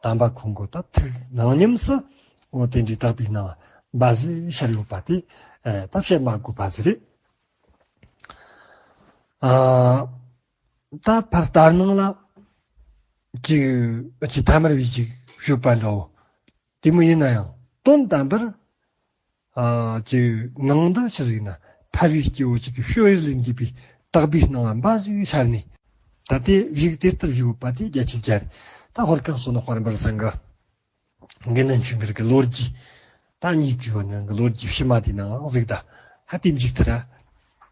དམ་པ་ཁོང་གི་ད་ཐུགས་ནང་ཉམས་སུ་འོ་དེ་འདྲའི་དག་པའི་སྣང་བ་འབའ་ཞིག་ཤར་ཡོད་པ་དེ་ཨ་ད་བཤད་མ་དགོས་པ་ཟིག་རེད། ཨ་ད་ཕར་ལྟར་སྣང་ལ་ཅིག་ཅིག་ཐ་མལ་བའི་ཅིག་ཞུགས་པ་འདྲ་བོ་དེ་མོ་ཡིན་ན་ཡང་དོན་དམ་པར་ཨ་ཅིག་ནང་དུ་ཆི་ཟིག་ན་ཕལ་བའི་སྐྱེ་བོ་ཅིག་གི་སྤྱོད་ཡུལ་ལས་འདས་པའི་དག་པའི་སྣང་བ་འབའ་ཞིག་ཤར་ནས། ད་དེ་བཞུགས་དེ་ལྟར་བཞུགས་པ་དེ་རྒྱ་ཆེ་བརྒྱ་རེད། ད་ཧོར་ཁང་བསོད་ནམས་དཔལ་འབར་ཚང་གི་དགེ་འདུན་ཆོས་འཕེལ་གྱི་ལོ་རྒྱུས་ད་ཉེ་བའི་ནང་གི་ལོ་རྒྱུས་ཕྱི་མ་དེ་ནང་གཟིགས་ད་ཧ་དེ་མཇུག་མཐར་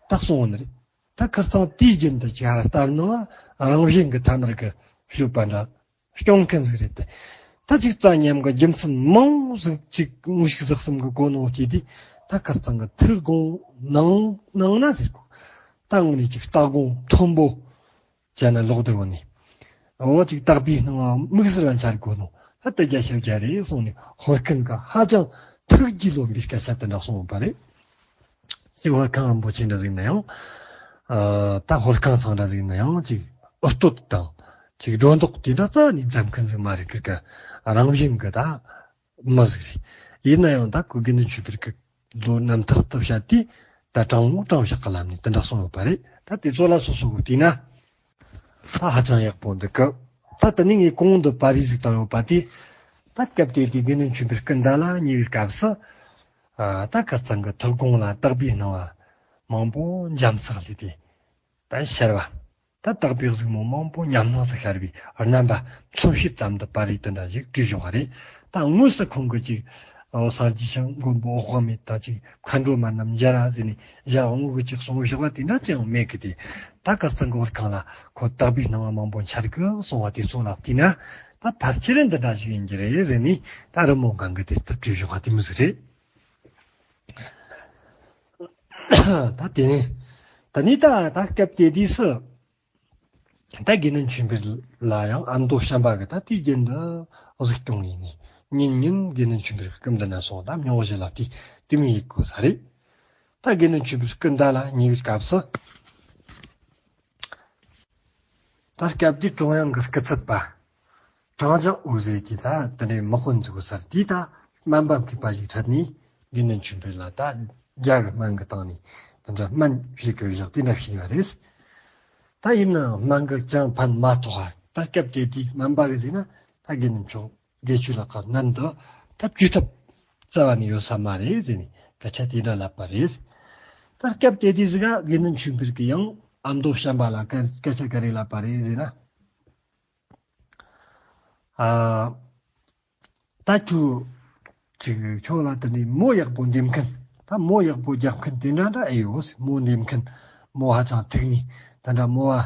ད་གསུངས་ནི་རེད། ད་ཁིར་ཚང་དེའི་རྒྱུན་དུ་ཅིག་ཧར་ལྟར་སྣང་ལ་རང་བཞིན་གྱི་ཐ་མལ་གྱི་ ཞུས་པ་འདྲ་སྐྱོང་མཁན་ཟིག་རེད་དེ། ད་ཅིག་རྩ་ཉམས་གི་རྒྱུ་མཚན་མང་ཟིག་ཅིག་མུ་ཞིག་ཟག་གསུམ་གི་གོ་ནོ་སྐྱེས་དུས། ད་ཁ་རྩང་གི་ཐུགས་དགོངས་གནང་གནང་ན་ཟེར་གོ། ད་དངོས་གནས་ཅིག་ལྟ་དགོངས་མཐོན་པོ་བྱས་ན་ལོག་སྟེ་འོ་ནི། འོ་ཅིག་དག་པའི་སྣང་བ་དམིགས་བསལ་བ་འཆར་དགོས་ནོ། ད་དེ་རྒྱ་ཞབས་རྒྱ་རེད་གསུངས་ནས་ཧོར་མཁན་གི་ཧ་ཅང་ཐུགས་རྒྱུས་ལོན་པའི་སྐད་ཆ་དེ་འདྲ་གསུངས་ཡོད་པ་རེད། ཅིག་ཧོར་ཁང་རིན་པོ་ཆེ་འདྲ་ཟིག་ན་ཡང་། ཨ། ད་ཧོར་ཁང་ཚང་འདྲ་ཟིག་ན་ཡང་ཅིག་ཨུ་སྟོད་དང་ཅིག་སྒྲོ་འདོགས་དེ་འདྲ་རྩ་ནས་འཛེམ་མཁན་ཟིག་མ་རེད། ཁིར་ཀ་རང་བཞིན་གི་ད་མི་ཟིག་རེད། ཡིན་ན་ཡང་ད་ཁོ་དགེ་འདུན་ཆོས་འཕེལ་གི་ལོ་རྣམ་ཐར་ལྟ་བྱ་དེ་ད་དྲང་མོ་དྲང་བཞག་གི་ལམ་ནས་དེ་འདྲ་གསུངས་ཡོད་པ་རེད། ད་དེ་ཚོ་ལ་སོ་སོ་གི་བལྟས་ན། ད་ཧ་ཅང་ཡག་པོ་འདུག་གི། ད་དེ་ནས་ངས་གོང་དུ་པར་རིས་ཟིག་བཏང་ཡོད་པ་དེ། ད་སྐབས་དེ་དུས་དགེ་འདུན་ཆོས་འཕེལ་སྐུ་འདའ་ལ་ཉེ་བའི་སྐབས་སུ། ཨ། ད་ཁ་རྩང་གི་ཐུགས་དགོངས་ལ་དག་པའི་སྣང་བ་མང་པོ་འཇམ་ཚགས་ལས་ཏེ། ད་ཤར་བ། ད་དག་པའི་གཟིགས་མོ་མང་པོ་ཉམས་སྣང་སུ་ཤར་བའི་རྣམ་པ་མཚོན་བྱེད་ཙམ་དུ་པར་རིས་དེ་འདྲ་ཞིག་བྲིས་བཞག་པ་རེད། ད་དངོས་སུ་ཁོང་གིས་ཅིག་ཨོ། སངས་རྒྱས་བྱང་མགོན་པོ་འོད་དཔག་མེད་དང་ཅིག་མཁའ་འགྲོ་མ་རྣམས་མཇལ་ར་ཟེར་ནས་ཞལ་དབང་གི་ཅིག་གསུང་བཞག་པ་དེ་འདྲ་ཅང་མེད་གི། དེ་ད་ཁ་རྩང་གི་ཧོར་ཁང་ལ་ཁོ་དག་པའི་སྣང་བ་མང་པོ་འཆར་གི་གསུང་བ་དེ་ཚོ་ལ་བལྟས་ན། ད་ཕལ་ཆེར་འདི་འདྲ་ཞིག་ཡིན་གྱི་རེད་ཟེར་ནས་ད་རི་མོ་སྒང་གི་དེ་ལྟར་བྲིས་བཞག་པ་དེ་མོ་ཟིག་རེད། ད་དེ་ནས་ད་ནི་ད་ད་སྐབས་དེ་དུས་སུ། ད་དགེ་འདུན་ཆོས་འཕེལ་ལ་ཡང་ཨ་མདོ་བྱམས་པ་གིས་ད་དུས་རྒྱུན་དུ་གཟིགས་སྐྱོང་ཡིན་ནས་ཉིན་ཉིན་དགེ་འདུན་ཆོས་འཕེལ་སྐུ་མདུན་ན་སོང་ད་སྨྱོ་བཞི་ལ་དེ་དེ་མོ་ཡེད་དགོས་ས་རེད། ད་དགེ་འདུན་ཆོས་འཕེལ་སྐུ་འདའ་ལ་ཉེ་བའི་སྐབས་སུ། ད་སྐབས་དེའི་ཀྲུང་དབྱང་གི་སྐུ་ཚབ་པ། ཀྲང་ཅང་འུ་ཟེར་གྱིས་ད་དེ་འདྲའི་དམག་དཔོན་ཚོའི་སར་དེའི་ད་སྨན་པ་མཁས་པ་ཞིག་འཕྲད་ནས་དགེ་འདུན་ཆོས་འཕེལ་ལ་ད་རྒྱ་གི་སྨན་གྱི་སྟེང་ནས་དེ་འདྲ་སྨན་ཞིག་གི་བཞག་དེ་འདྲ་བྱས་པ་རེད། ད་ཡིན་ནའང་སྨན་གྱིས་ཅང་ཕན་མ་ཐོགས་པ། ད་སྐབས་དེ་དུས་སྨན་པ་གིས་ཟེར་ན་ད་དགེ་འདུན་མཆོག་དགེ་ཆོས་ལགས་ཀྱི་སྨན་འདི་ད་བཅོས་ཐབས་རྩ་བ་ནས་ཡོད་ས་མ་རེད་ཟེར་ནས་སྐད་ཆ་དེ་འདྲ་ལབ་པ་རེད། ད་སྐབས་དེ་དུས་ཟིག་ག་དགེ་འདུན་ཆོས་འཕེལ་གྱིས་ཡང་ཨ་མདོ་བྱམས་པ་ལ་སྐད་སྐད་ཆ་ག་རེ་ལབ་པ་རེད་ཟེར་ན། ཨ། ད་ཁྱོད་ཅིག་ཁྱོད་ལ་དེ་ནས་མོ་ཡག་པོ་འདེབས་མཁན། ད་མོ་ཡག་པོ་རྒྱག་མཁན་དེ་འདྲ་འདྲ་ཨེ་ཡོད། མོ་འདེབས་མཁན། མོ་ཧ་ཅང་ཐུག་ནི་དེ་འདྲ། མོ་བ་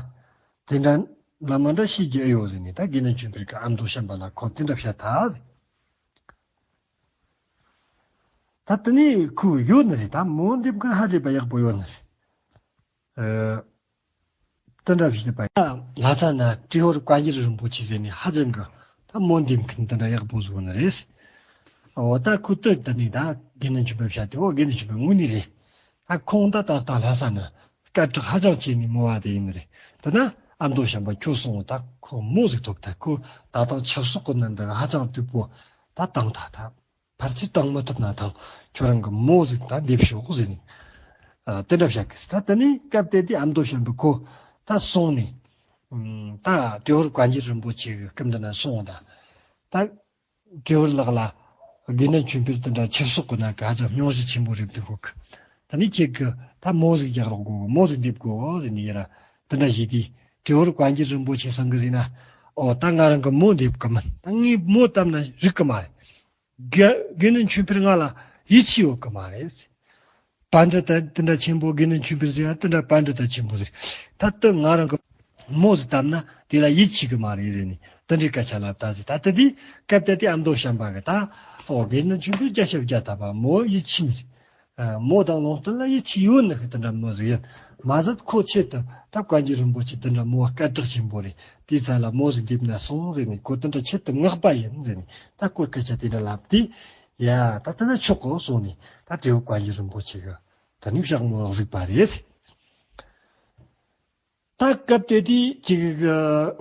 དེ་འདྲ་ལ་མ་འདྲ་ཤེས་རྒྱུ་ཨེ་ཡོད་ཟེར་ནས་ད་དགེ་འདུན་ཆོས་འཕེལ་གྱིས་ཨ་མདོ་བྱམས་པ་ལ་ཁོ་དེ་འདྲ་བཤད་ཐལ་ཟེར། ད་དེ་ནས་ཁོ་ཡོད་ནི་རེད། ད་མོ་འདེབས་མཁན་ཧ་ལས་པ་ཡག་པོ་ཡོད་ནི་རེད། ཨ། དེ་འདྲ་བྱས་པ། ལྷ་ས་ན་ཏྲེ་ཧོར་བཀའ་འགྱུར་རིན་པོ་ཆེ་ཟེར་ནས་ཧ་ཅང་གི་ད་མོ་འདེབས་མཁན་དེ་འདྲ་ཡག་པོ་བཟོ་ནི་རེད། འོ་ད་ཁོ་ད་དེ་ནས་ད་དགེ་འདུན་ཆོས་འཕེལ་བཤད་དེ། འོ་དགེ་འདུན་ཆོས་འཕེལ་དངོས་གནས་རེད། ད་ཁོང་ད་ད་ལྟ་ལྷ་ས་ན་སྐད་གྲགས་ཧ་ཅང་ཆེ་ནི་མོ་བ་དེ་ཡིན་ནི་རེད། དེ་ན་ཨ་མདོ་བྱམས་པ་ཁྱོད་སོང་ད་ཁོ་མོ་ཟིག་ཐོབ། ད་ཁོ་ད་ལྟ་ཆབ་སྲིད་གི་ནང་དུ་ཧ་ཅང་དུས་པོ་ད་བཏང་ཐལ། ད་ཕལ་ཆེར་བཏང་མི་ཐུབ་ན་ཐང་། ཁྱོད་རང་གི་མོ་ཟིག་ད་འདེབས་ཤོག་ཟེར་ནས། ཨ། དེ་འདྲ་བཤད་གི་ཟེར། ད་དེ་ནས་སྐབས་དེ་དུས་ཨ་མདོ་བྱམས་པ་ཁོ་ད་སོང་ནས། ཨམ། ད་ཏྲེ་ཧོར་བཀའ་འགྱུར་རིན་པོ་ཆེ་གི་སྐུ་མདུན་ན་སོང་ད། ད་ཏྲེ་ཧོར་ལགས་ལ་དགེ་འདུན་ཆོས་འཕེལ་དེ་འདྲ་ཆབ་སྲིད་གི་ནང་གི་ཧ་ཅང་སྙུང་གཞི་ཆེན་པོ་རེད་འདུག་གོ་གི། ད་ནི་ཁྱེད་ཀྱིས་ད་མོ་ཟིག་རྒྱག་རོགས་དགོས། མོ་ཟིག་འདེབས་དགོས་ཟེར་ནས་ཡ་ར་དེ་འདྲ་བྱས་དུས་ཏྲེ་ཧོར་བཀའ་འགྱུར་རིན་པོ་ཆེ་ཚང་གིས་ཟེར་ན། ཨོ་ད་ང་རང་གི་མོ་འདེབས་གི་མིན། ད་ངས་མོ་བཏབ་ན་རིག་གི་མ་རེད། དགེ་དགེ་འདུན་ཆོས་འཕེལ་ང་ལ་ཡིད་ཆེས་ཡོད་གི་མ་རེད། པཎྜི་ཏ་དེ་འདྲ་ཆེན་པོ་དགེ་འདུན་ཆོས་འཕེལ་ཟེར་ཡ་དེ་འདྲ་པཎྜི་ཏ་ཆེན་པོ་ཟིག་ད་ལྟ་ང་རང་གི་མོ་ཟིག་བཏབ་ན་དེ་ལ་ཡིད་ཆེས་གི་མ་རེད་ཟེར་ནས་དེ་འདྲའི་སྐད་ཆ་ལབ་ད་ཟིག་ད་ལྟ་དེ་སྐབས་དེ་དུས་ཨ་མདོ་བྱམས་པ་གིས་ད། ཨོ་དགེ་འདུན་ཆོས་འཕེལ་རྒྱ་ཞབས་རྒྱ་བཏབ་པ་མོ་ཡིད་ཆེས་ནི་རེད། ཨ། མོ་དང་ལུང་བསྟན་ལ་ཡིད་ཆེས་ཡོད་ནི་གི་དེ་འདྲ་མོ་ཟིག་ཡིན། མ་ཟད་ཁོ་ཆེད་དུ་ད་བཀའ་འགྱུར་རིན་པོ་ཆེ་དེ་འདྲ་མོ་བ་སྐད་གྲགས་ཆེན་པོ་རེད། དེའི་ཚབ་ལ་མོ་ཟིག་འདེབས་ན་སོང་ཟེར་ནས། ཁོ་དེ་འདྲ་ཆེད་དུ་མངགས་པ་ཡིན་ཟེར་ནས་ད་ཁོས་སྐད་ཆ་དེ་འདྲ་ལབ་དུས། ཡ་ད་དེ་ན་ཆོག་གོ་གསུངས་ནས་ད་ཏྲེ་ཧོར་བཀའ་འགྱུར་རིན་པོ་ཆེ་གིས་ད་ནི་ཕྱག་མོ་གཟིགས་པ་རེད། ད་སྐབས་དེ་དུས་ཅིག་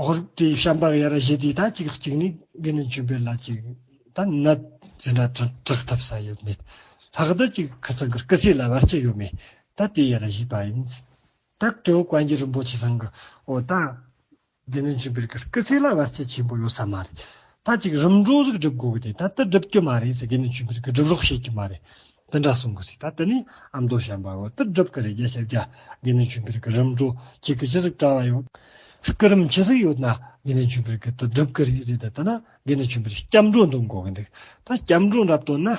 ཧོར་དེ་བྱམས་པ་གིས་ཡ་ར་བྱས་དུས་ད་ཅིག་གཅིག་ནས་དགེ་འདུན་ཆོས་འཕེལ་ལ་ཅིག་ད་ནད་ཅི་འདྲ་དྲག་དྲག་ཐུབ་ས་ཡོད་མེད། ལྷག་ཏུ་ཅིག་ཁ་ཚང་གི་སྐུ་ཚེ་ལ་བར་ཆད་ཡོད་མེད་ད་དེ་ཡ་ར་ཞུས་པ་ཡིན། ད་ཏྲེ་ཧོར་བཀའ་འགྱུར་རིན་པོ་ཆེ་ཚང་གིས་ཨོ་ད་དགེ་འདུན་ཆོས་འཕེལ་གྱི་སྐུ་ཚེ་ལ་བར་ཆད་ཆེན་པོ་ཡོད་ས་མ་རེད། ད་ཅིག་རིམ་གྲོ་ཟིག་སྒྲུབ་དགོས་གི། དེ་ད་དེ་སྒྲུབ་ཀྱི་མ་རེད་ཟེར། དགེ་འདུན་ཆོས་འཕེལ་གྱིས་སྒྲུབ་རོགས་བྱེད་ཀྱི་མ་རེད། དེ་འདྲ་གསུང་གི་ཟེར། ད་དེ་ནས་ཨ་མདོ་བྱམས་པ་གིས་དེ་སྒྲུབ་ཀྱི་རེད། རྒྱ་ཞབས་རྒྱ་དགེ་འདུན་ཆོས་འཕེལ་གྱི་རིམ་གྲོ་ཁྱེད་ཀྱི་ཅི་ཟིག་གྲྭ་བ་ཡོད། སྐུ་རིམ་ཅི་ཟིག་ཡོད་ན་དགེ་འདུན་ཆོས་འཕེལ་གྱིས་དེ་སྒྲུབ་ཀྱི་རེད་ཟེར། ད་ད་ན་དགེ་འདུན་ཆོས་འཕེལ་སྐྱབས་འགྲོ་འདོན་དགོས་གི་འདུག་ད་སྐྱབས་འགྲོ་འདྲ་བཏོན་ན།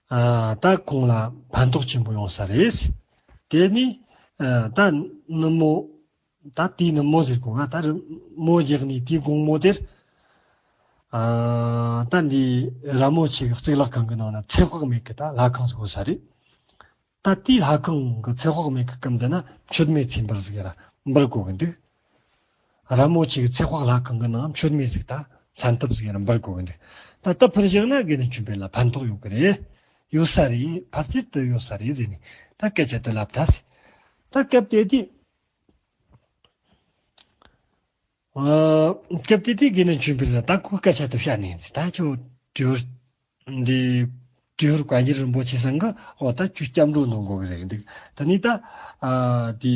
ཨ། ད་ཁོང་ལ་ཕན་ཐོགས་ཆེན་པོ་ཡོང་ས་རེད། དེ་ནས་ཨ་ད་ནུབ་མོ། ད་དེའི་ནི་མོ་ཟེར་གོ་ང་ད་རི་མོ་རྒྱག་ནས་དེའི་དགོང་མོ་དེར། ཨ། ད་འདི་ར་མོ་ཆེ་གི་གཙུག་ལག་ཁང་གི་ནང་ན་ཚེ་དཔག་མེད་གི་ད་ལྷ་ཁང་ཟིག་ཡོད་ས་རེད། ད་དེའི་ལྷ་ཁང་གི་ཚེ་དཔག་མེད་གི་སྐུ་མདུན་ན་མཆོད་མེ་ཚེ་འབར་ཟིག་ཡ་ར་འབར་གོ་གི་འདུག་ར་མོ་ཆེ་གི་ཚེ་དཔག་ལྷ་ཁང་གི་ནང་མཆོད་མེ་ཟིག་ད་མཚན་ཐབས་ཟིག་ཡ་ར་འབར་གོ་གི་འདུག་ད་ད་ཕར་བཞག་ན་དགེ་འདུན་ཆོས་འཕེལ་ལ་ཕན་ཐོགས་ཡོད་གི་རེད། ཡོད་ས་རེད། ཕལ་ཆེར་དུ་ཡོད་ས་རེད་ཟེར་ནས་ད་སྐད་ཆ་དུ་ལབ་ད། ད་སྐབས་དེ་དུས། ཨ། སྐབས་དེ་དུས་དགེ་འདུན་ཆོས་འཕེལ་ལ་ད་ཁོ་སྐད་ཆ་དུ་བཤད་ནས་ད་ཁྱོད་དྲི་བར་འདི་དྲི་བར་བཀའ་འགྱུར་རིན་པོ་ཆེ་ཚང་གི་འོ་ད་ཁྱོད་སྐྱབས་འགྲོ་འདོན་དགོས་གི་ཟེར་གི་འདུག་ད་ནི་ད་ཨ་དེ་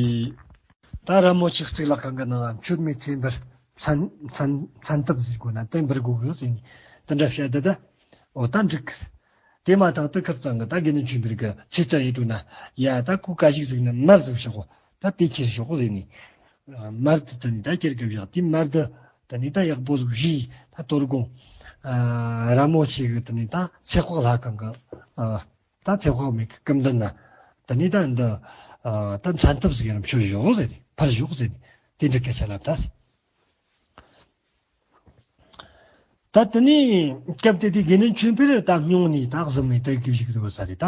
ད་ར་མོ་ཆེ་གཙུག་ལག་ཁང་གི་ནང་མཆོད་མེ་ཚེ་འབར་མཚན་མཚན་མཚན་ཐབས་ཟེར་དགོས་ན་བསྟན་འབར་དགོས་གི་ཟེར་ནས་དེ་འདྲ་བཤད་ད་ད་འོ་ད་འགྲིག་གི་དེ་མ་ཐག་ཏུ་ཁིར་ཚང་གི་ད་དགེ་འདུན་ཆོས་འཕེལ་གི་ཆེད་དུ་ཡིན་འགྲོ་ན་ཡ་ད་ཁོ་བཀའ་བཞིན་ཟིག་ན་མར་ཟིག་ཤོག་གོ་ད་དེ་ཁྱེར་ཤོག་གོ་ཟེར་ནས་མར་དུ་དེ་ནས་ད་ཁྱེར་གི་བཞག་དེ་མར་དུ་དེ་ནས་ད་ཡག་པོ་ཟིག་བཞེས་ད་དོ་དགོང་ར་མོ་ཆེ་གི་དེ་ནས་ད་ཚེ་དཔག་ལྷ་ཁང་གི་ད་ཚེ་དཔག་མེད་གི་སྐུ་མདུན་ན་དེ་ནས་ད་འདི་ད་མཚན་ཐབས་ཟིག་ཡང་ཕྱིར་ཞོག་ཟེར་ནས་ཕར་ཞོག་ཟེར་ནས་དེ་འདྲ་སྐད་ཆ་ལབ་ད། ད་དེ་ནས་སྐབས་དེ་དུས་དགེ་འདུན་ཆོས་འཕེལ་ད་སྨྱུང་གནས་ད་གཟིམ་མེ་དེ་གི་བཞུགས་འདུག་ས་རེད། ད་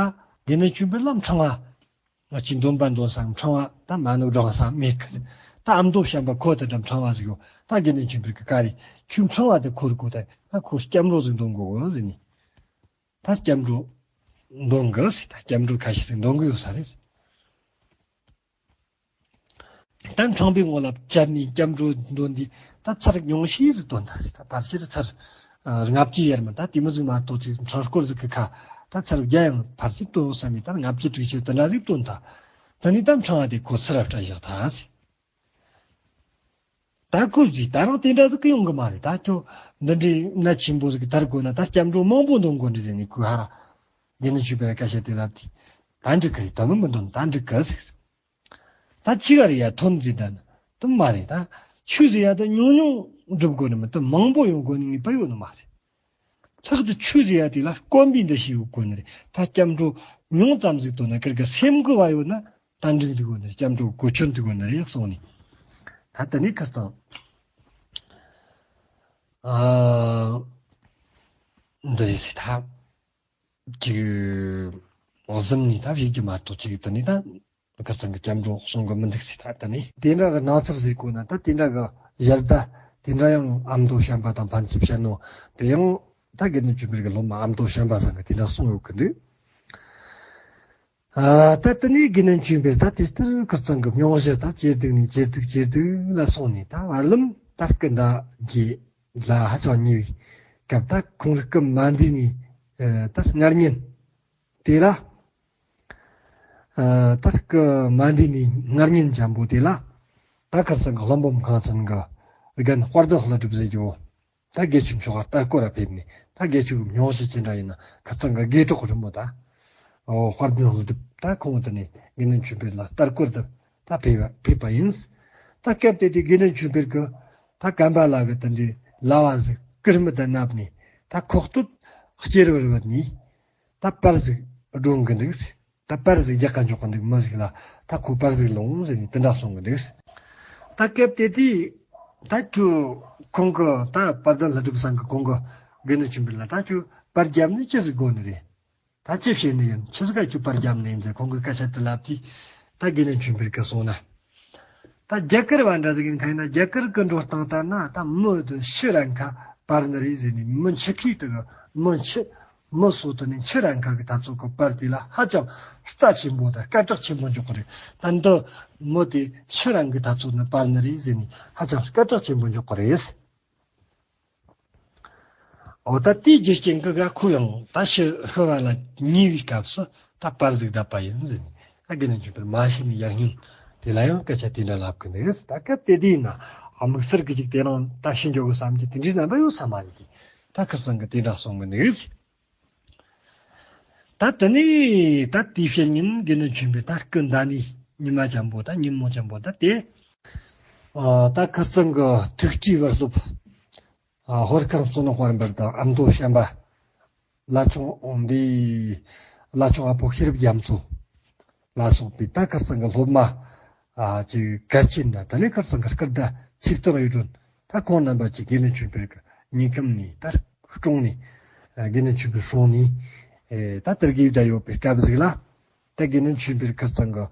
དགེ་འདུན་ཆོས་འཕེལ་ལ་ཕྲེང་བ་ང་ཅི་འདོན་པ་འདོན་ས་ཕྲེང་བ་ད་མ་ནུ་བགྲང་ས་མེད་གི། ད་ཨ་མདོ་བྱམས་པ་ཁོ་དེ་འདྲ་ཕྲེང་བ་ཟིག་ཡོད། ད་དགེ་འདུན་ཆོས་འཕེལ་གི་བཀའ་རེད། ཁྱོད་ཕྲེང་བ་དེ་ཁུར་དགོས། ད་ད་ཁོ་སྐྱབས་འགྲོ་ཟིག་འདོན་དགོས་གི་ཟེར་ནས་ད་སྐྱབས་འགྲོ་འདོན་གི་ཟེར། ད་སྐྱབས་འགྲོ་ཁ་ཤས་ཟིག་འདོན་གི་ཡོད་ས་རེད། ད་ཕྲེང་བའི་ངོ་ལ་བཅར་ནས་སྐྱབས་འགྲོ་འདོན་དུས་ད་ཚར་ཉུང་ཤས་ཟིག་འདོན་ད་ཟེར། ད་ཕལ་ཆེར་ཚར་ལྔ་བཅུ་ཡར་མར་ད་དེ་མོ་ཟིག་མ་གཏོགས་ཅིག་ཕྲེང་སྐོར་ཟིག་གི་ཁ་ད་ཚར་བརྒྱ་ཡང་ཕལ་ཆེར་འདོན་བསམ་མེད། ད་ལྔ་བཅུ་དྲུག་ཅུ་དེ་འདྲ་ཟིག་འདོན་ད། ད་ནི་ད་ཕྲེང་བ་དེ་ཁོ་ཚུར་ར་སྤྲད་བཞག་ད་ཟེར། ད་ཁོ་ཟིག་ད་རང་དེ་འདྲ་ཟིག་གི་ཡོང་གི་མ་རེད། ད་ཁྱོད་འདི་འདྲའི་གནད་ཆེན་པོ་ཟིག་གི་དར་དགོས་ན་ད་སྐྱབས་འགྲོ་མང་པོ་འདོན་དགོས་འདྲ་ཟེར་ནས་ཁོས་ཧ་ར་དགེ་འདུན་ཆོས་འཕེལ་སྐད་ཆ་དེ་ལབ་དུས་ད་འགྲིག་གི་རེད། ད་མི་མི་འདོན་ད་འགྲིག་གི་ཟེར། ད་ཅི་ག་རེ་ཡ་ཐོན་ཟིན་ད་ནི་དུ་མ་རེད། ད་ཆོས་ཟེར་ཡ་ད་ཉུང་ཉུང་སྒྲུབ་དགོས་ནི་མི་དུ་མང་པོ་ཡོང་དགོས་ནི་ངེས་པ་ཡོད་ནི་མ་རེད། ལྷག་ཏུ་ཆོས་ཟེར་ཡ་དེ་ལ་དཀོན་པའི་འདུ་ཤེས་ཡོད་དགོས་ནི་རེད། ད་སྐྱབས་འགྲོ་ཉུང་ཙམ་ཟིག་འདོན་ན་ཁིར་གི་སེམས་གི་བ་ཡོད་ན་ད་འགྲིག་འདུག་གོ་ནི་སྐྱབས་འགྲོ་གོ་ཆོད་འདུག་གོ་ནི་རེད་གསུངས་ནས། ད་དེ་ནས་ཁ་སང་ཨ་འདི་རེད་ཟེར། ད་ཅིག་གཟིམ་ནས་ད་བཞུགས་རྒྱུ་མ་གཏོགས་ཅིག་དེ་ནས་ད། ཁ་སང་གི་སྐྱབས་འགྲོ་གསུང་གི་མི་འདུག་ཟེར། ད་ད་ནི་དེ་འདྲ་གི་ནང་ཚགས་ཟིག་གོ་ན་ད་དེ་འདྲ་གི་ཡར་ད་དེ་འདྲ་ཡང་ཨ་མདོ་བྱམས་པ་དང་ཕན་ཚུན་བཤད་ནོ་དེ་ཡང་ད་དགེ་འདུན་ཆོས་འཕེལ་གི་སློབ་མ་ཨ་མདོ་བྱམས་པ་ཚང་གི་དེ་འདྲ་གསུང་ཡོད་གི་འདུག་ཨ་ད་དེ་ནས་དགེ་འདུན་ཆོས་འཕེལ་ད་དེ་ལྟར་ཁ་སང་གི་སྨྱོ་གཞི་ད་ཇེ་སྡུག་ནས་ཇེ་སྡུག་ཇེ་སྡུག་ལ་སོང་ནས་ད་བར་ལམ་ད་སྐུ་ཟླ་རྗེས་ལ་ཧ་ཅང་ཉེ་བའི་སྐབས་ད་ཁོང་གི་སྐུ་མ་འདས་ནས་ད་སྔར་ཉིན་དེ་ལ། ཨ་ད་སྐུ་མ་འདས་ནས་སྔར་ཉིན་འཇམ་པོ་དེ་ལ་ད་ཁ་སང་གི་ཀླུ་འབུམ་ཁང་ཚན་གི་རྒན་དཔལ་ལྡན་ཀླུ་སྒྲུབ་ཟེར་རྒྱུ་ད་དགེ་ཆོས་མཆོག་ག་ལྟ་སྐོར་ར་ཕེབས་ནས་ད་དགེ་ཆོས་ཀྱི་སྨྱོ་གཞི་ཅི་འདྲ་ཡིན་ན་ཁ་སང་གི་དགེ་གྲོགས་རིན་པོ་ད་ཨོ་དཔལ་ལྡན་ཀླུ་སྒྲུབ་ད་ཁོང་དེ་ནས་དགེ་འདུན་ཆོས་འཕེལ་ལ་ལྟ་སྐོར་དུ་ད་ཕེབས་པ་ཕེབས་པ་ཡིན། ད་སྐབས་དེ་དུས་དགེ་འདུན་ཆོས་འཕེལ་གི་ད་ཀམ་པ་ལ་གི་དེ་འདྲའི་ལྭ་བ་ཟིག་སྐུ་རྨི་དུ་མནབས་ནས་ད་ཁོག་སྟོད་སྐྱེར་བུར་བུད་ནས། ད་པར་ཟིག་སྒྲོན་གི་འདུག་ད་པར་ཟིག་རྒྱག་ག་འཇོག་གི་འདུག་མི་ཟིག་ལ་ད་ཁོ་པར་ཟིག་ལོངས་ཟེར་ནས་དེ་འདྲ་གསུང་གི་འདུག་ད་སྐབས་དེ་དུས་ད་ཁྱོད་ཁོང་གི་ད་དཔལ་ལྡན་ཀླུ་སྒྲུབ་ཚང་གི་ཁོང་གི་དགེ་འདུན་ཆོས་འཕེལ་ལ་ད་ཁྱོད་པར་བརྒྱབ་ནས་ཅི་ཟིག་དགོས་ནི་རེད། ད་ཅི་བྱེད་ནི་ཡིན། ཆི་ཟིག་ག་ཁྱོད་པར་བརྒྱབ་ནི་ཡིན་ཟེར་ཁོང་གི་སྐད་ཆ་དེ་ལབ་དུས་ད་དགེ་འདུན་ཆོས་འཕེལ་གི་གསུང་ན། ད་རྒྱ་གར་བ་འདྲ་ཟིག་ཡིན་ཁ་ཡིན་ན་རྒྱ་གར་གི་འགྲོ་སྟངས་ལྟར་ན་ད་མི་དེ་ཤི་རན་ཁ་པར་ནི་རེད་ཟེར་ནས་མི་འཆི་ཁའི་དེ་གི་མི་འཆི་མི་སོ་དེ་ནས་འཆི་རན་ཁ་གི་ད་ཚོ་གི་པར་དེ་ལ་ཧ་ཅང་རྩ་ཆེན་པོ་དང་སྐད་གྲགས་ཆེན་པོ་འཇོག་གི་རེད། ད་འདི་མི་དེ་ཤི་རན་གི་ད་ཚོ་ནི་པར་ནི་རེད་ཟེར་ནས་ཧ་ཅང་སྐད་གྲགས་ཆེན་པོ་འཇོག་གི་རེད། འོ་ད་དེའི་རྒྱུ་རྐྱེན་གྱིས་ག་ཁོ་ཡང་ད་ཤི་ཤི་བ་ལ་ཉེ་བའི་སྐབས་སུ་ད་པར་ཟིག་བརྡབས་པ་ཡིན་ཟེར་ནས་ད་དགེ་འདུན་ཆོས་འཕེལ་མ་ཤི་ནས་ཡར་སྙིང་དེ་ལ་ཡང་སྐད་ཆ་དེ་འདྲ་ལབ་གི་འདུག་ད་སྐབས་དེ་དུས་ན་དམིགས་བསལ་གྱི་ཅིག་དེ་རང་ད་ཤི་འགྱོ་གི་བསམ་གྱི་དེ་འདྲའི་རྣམ་པ་ཡོད་ས་མ་རེད། དེ་ད་ཁིར་ཚང་གིས་དེ་འདྲ་གསུང་གི་འདུག་ད་དེ་ནས་ད་དེའི་ཕྱི་ཉིན་དགེ་འདུན་ཆོས་འཕེལ་ད་སྐུ་འདའ་ནས་ཉི་མ་འཇམ་པོ་ད་ཉིན་མོ་འཇམ་པོ་ད་དེ། ཨ་ད་ཁིར་ཚང་གི་ཐུགས་སྤྲུལ་བར་སློབ། ཨ་ཧོར་ཁམས་གཙོ་ནོ་དཔལ་འབར་དང་ཨ་མདོ་བྱམས་པ། བླ་ཆུང་འདི་བླ་ཆུང་ཨ་པོ་ཤེས་རབ་རྒྱ་མཚོ་ལ་སོགས་པའི་ད་ཁིར་ཚང་གི་སློབ་མ་ ཨ་ཅིག་གལ་ཆེན་ད་ད་ནི་ཁར་ཚང་གི་སྐུར་ད་ཚིག་ཐག་ཡོད་དོན། ད་ཁོང་རྣམ་པ་ཅིག་དགེ་འདུན་ཆོས་འཕེལ་གི་ཉིན་གམ་ནས་ད་སྲུང་ནས་ཨ་དགེ་འདུན་ཆོས་འཕེལ་སྲུང་ནས་ཨེ་ད་དེར་གི་ད་ཡོད་པའི་སྐབས་ཟིག་ལ། ད་དགེ་འདུན་ཆོས་འཕེལ་ཁར་ཚང་གི་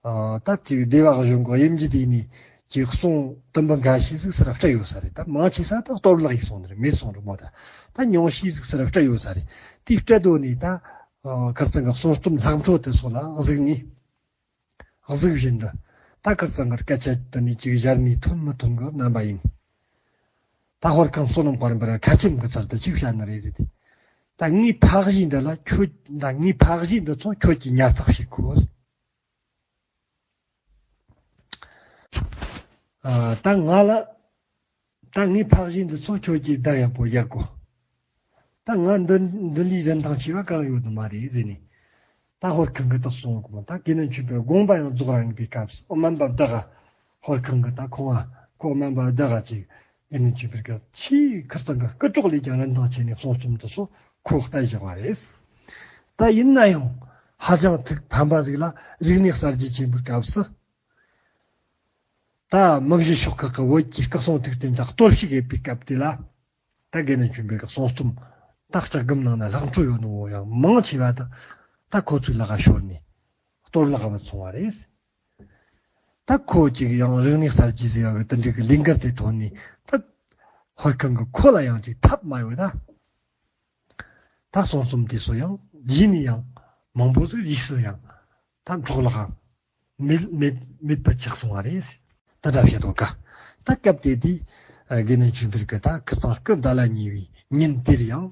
ཨ་ད་ཅིག་སྡེ་བ་གཞུང་གི་དབྱིན་ཇི་དེ་ནས་ཅིག་གསུང་དུམ་བུ་འགའ་ཤས་ཟིག་སར་སྤྲད་ཡོད་ས་རེད། ད་མང་ཆེ་ས་ད་གཏོར་བརླག་ཡིག་སོང་ནི་རེད། མེད་སོང་རེད་མོ། ད་ད་ཉུང་ཤས་ཟིག་སར་སྤྲད་ཡོད་ས་རེད། དེ་སྤྲད་དོ་ནས་ད་ཨ་ཁར་ཚང་གི་གསུང་རྩོམ་ལྷག་འཕྲོ་དེ་ཚོ་ལ་གཟིགས་ནས། གཟིགས་བཞིན་དུ་ད་ཁར་ཚང་གི་སྐད་ཆ་དེ་ནས་ཅིག་གཞལ་ནས་ཐོན་མི་ཐོན་གི་རྣམ་པ་ཡིན། ད་ཧོར་ཁང་བསོད་ནམས་དཔལ་འབར་ཁ་ཆེམས་གི་ཚར་དུ་ཅིག་བཤད་ནི་རེད་ཟེར་ཏེ། ད་ངའི་ཕག་གཞིས་འདི་ལ་ཁྱོད་ད་ངའི་ཕག་གཞིས་འདི་ཚོ་ཁྱོད་ཀྱིས་ཉར་ཚགས་བྱེད་དགོས། ཨ་ད་ང་ལ་ད་ངའི་ཕག་གཞིས་འདི་ཚོ་ཁྱོད་ཀྱིས་བདག་ཡག་པོ་རྒྱག་དགོས། ད་ང་འདི་འདི་ལས་རིན་ཐང་ཆེ་བ་གང་ཡོད་ནི་མ་རེད་ཟེར་ནས། ད་ཧོར་ཁང་གི་ད་གསུང་གོ། ད་དགེ་འདུན་ཆོས་འཕེལ་དགོངས་པ་ཡང་རྫོགས་རང་ཡིན་པའི་སྐབས་སུ་ཨོ་སྨན་པ་བདག་ག་ཧོར་ཁང་གི་ད་ཁོང་ང་ཁོ་སྨན་པ་བདག་ག་ཅིག་དགེ་འདུན་ཆོས་འཕེལ་གྱི་ཆེས་ཁར་ཚང་གི་སྐུ་གྲོགས་ལས་ཀྱང་རིན་ཐང་ཆེ་ནས་གསུང་རྩོམ་དེ་ཚོ་ཁོ་བལྟ་བཞག་པ་རེད། ད་ཡིན་ན་ཡང་ཧ་ཅང་ཐུགས་ཕན་པ་ཟིག་ལ་རིག་གནས་གསར་བརྗེ་ཆེན་པོའི་སྐབས་སུ། ད་མི་བཞི་ཤོག་ཁག་གི་བོད་ཀྱི་སྐུ་སྲུང་ཐུགས་རྟེན་དང་གཏོར་བཤིག་ཡོད་པའི་སྐབས་དེ་ལ། ད་དགེ་འདུན་ཆོས་འཕེལ་གྱི་གསུང་རྩོམ་ད་ལྕགས་སྒམ་ནང་ན་ལྷག་འཕྲོ་ཡོད་ནོ་ཡང་མང་ཆེ་བ་ད་ད་ཁོ་ཚོའི་ལག་ག་ཤོར་ནས་གཏོར་བརླག་ག་སོང་བ་རེད། ད་ཁོ་གཅིག་ཡང་རིག་གནས་གསར་བརྗེ་ཟེར་བ་གི་དེ་འདྲའི་གི་ལས་འགུལ་དེ་ཐོན་ནས་ད་ཧོར་ཁང་གི་ཁོ་ལ་ཡང་ཅིག་ཐབས་མ་ཡོད་ད། ད་གསུང་རྩོམ་དེ་ཚོ་ཡང་རྗེས་ནས་ཡང་མང་པོ་ཟིག་རྗེས་སུ་ཡང་ད་འཕྲོ་བརླག་མེད་མེད་མེད་པར་ཆགས་སོང་བ་རེད། ད་འདྲ་བཤད་དོ་ཀ། ད་སྐབས་དེ་དུས་དགེ་འདུན་ཆོས་འཕེལ་གྱི་ད་ཁར་ཚང་སྐུ་ཟླ་ལ་ཉེ་བའི་ཉིན་དེར་ཡང་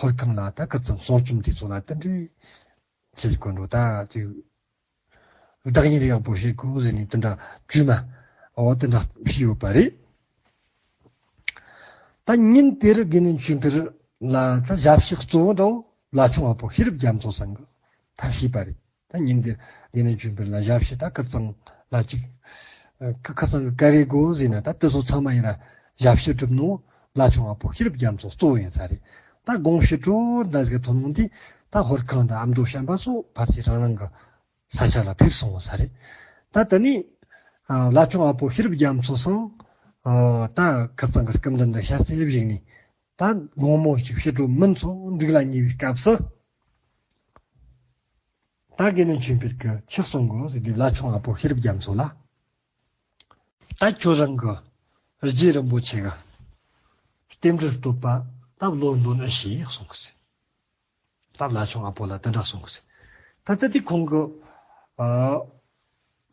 ཧོར་ཁང་ལ་ད་ཁར་ཚང་གསུང་རྩོམ་དེ་ཚོ་ལ་དེ་འདྲའི་ཆེ་ཟིག་གོ་འགྲོ་ད་ཅིག་བདག་ཉིད་ཡག་པོ་བྱེད་དགོས་ཟེར་ནས་དེ་འདྲ་བཅོས་མ་འོ་དེ་འདྲ་བྱས་ཡོད་པ་རེད། ད་ཉིན་དེར་དགེ་འདུན་ཆོས་འཕེལ་ལ་ད་ཞབས་ཕྱི་གཙོ་བོ་འདྲ་བོ་བླ་ཆུང་ཨ་པོ་ཤེས་རབ་རྒྱ་མཚོ་ཚང་གིས་ད་བྱས་པ་རེད། ད་ཉིན་དེར་དགེ་འདུན་ཆོས་འཕེལ་ལ་ཞབས་ཕྱི་ད་ཁར་ཚང་ལ་ཅིག་ཁ་ཁར་ཚང་གི་ག་རེ་དགོས་ཟེར་ན་ད་དེ་ཚོ་ཚང་མ་ཡིན་ན་ཞབས་ཕྱི་སྒྲུབ་ནོ་བླ་ཆུང་ཨ་པོ་ཤེས་རབ་རྒྱ་མཚོ་གཙོ་བོ་ཡིན་ས་རེད། ད་དགོངས་ཞུ་སྒྲུབ་འདྲ་ཟིག་ཐོན་ནོ་འདི་ད་ཧོར་ཁང་དང་ཨ་མདོ་བྱམས་པ་སོགས་ཕལ་ཆེར་རང་རང་གི་ས་ཆ་ལ་ཕེབས་སོང་བ་ས་རེད། ད་དེ་ནས་ཨ་བླ་ཆུང་ཨ་པོ་ཤེས་རབ་རྒྱ་མཚོ་ཚང་ཨ་ད་ཁར་ཚང་གི་སྐུ་མདུན་དུ་ཞལ་གསེར་བཞེངས་ནས་ད་དགོང་མོ་ཞིག་ཕྱི་དྲོ་མུན་སོང་འབྲུག་ལ་ཉེ་བའི་སྐབས་སུ། ད་དགེ་འདུན་ཆོས་འཕེལ་གྱིས་ཆི་གསུང་གོ་ཟེར་དུས་བླ་ཆུང་ཨ་པོ་ཤེས་རབ་རྒྱ་མཚོ་ལ། ད་ཁྱོད་རང་གི་རྗེ་རིན་པོ་ཆེ་གི་རྟེན་འབྲེལ་བསྟོད་པ་ད་བློ་འདོན་ཨེ་ཤེས་གསུང་གི་ཟེར། ད་བླ་ཆུང་ཨ་པོ་ལ་དེ་འདྲ་གསུང་གི་ཟེར། ད་ལྟ་དེ་ཁོང་གི་ཨ་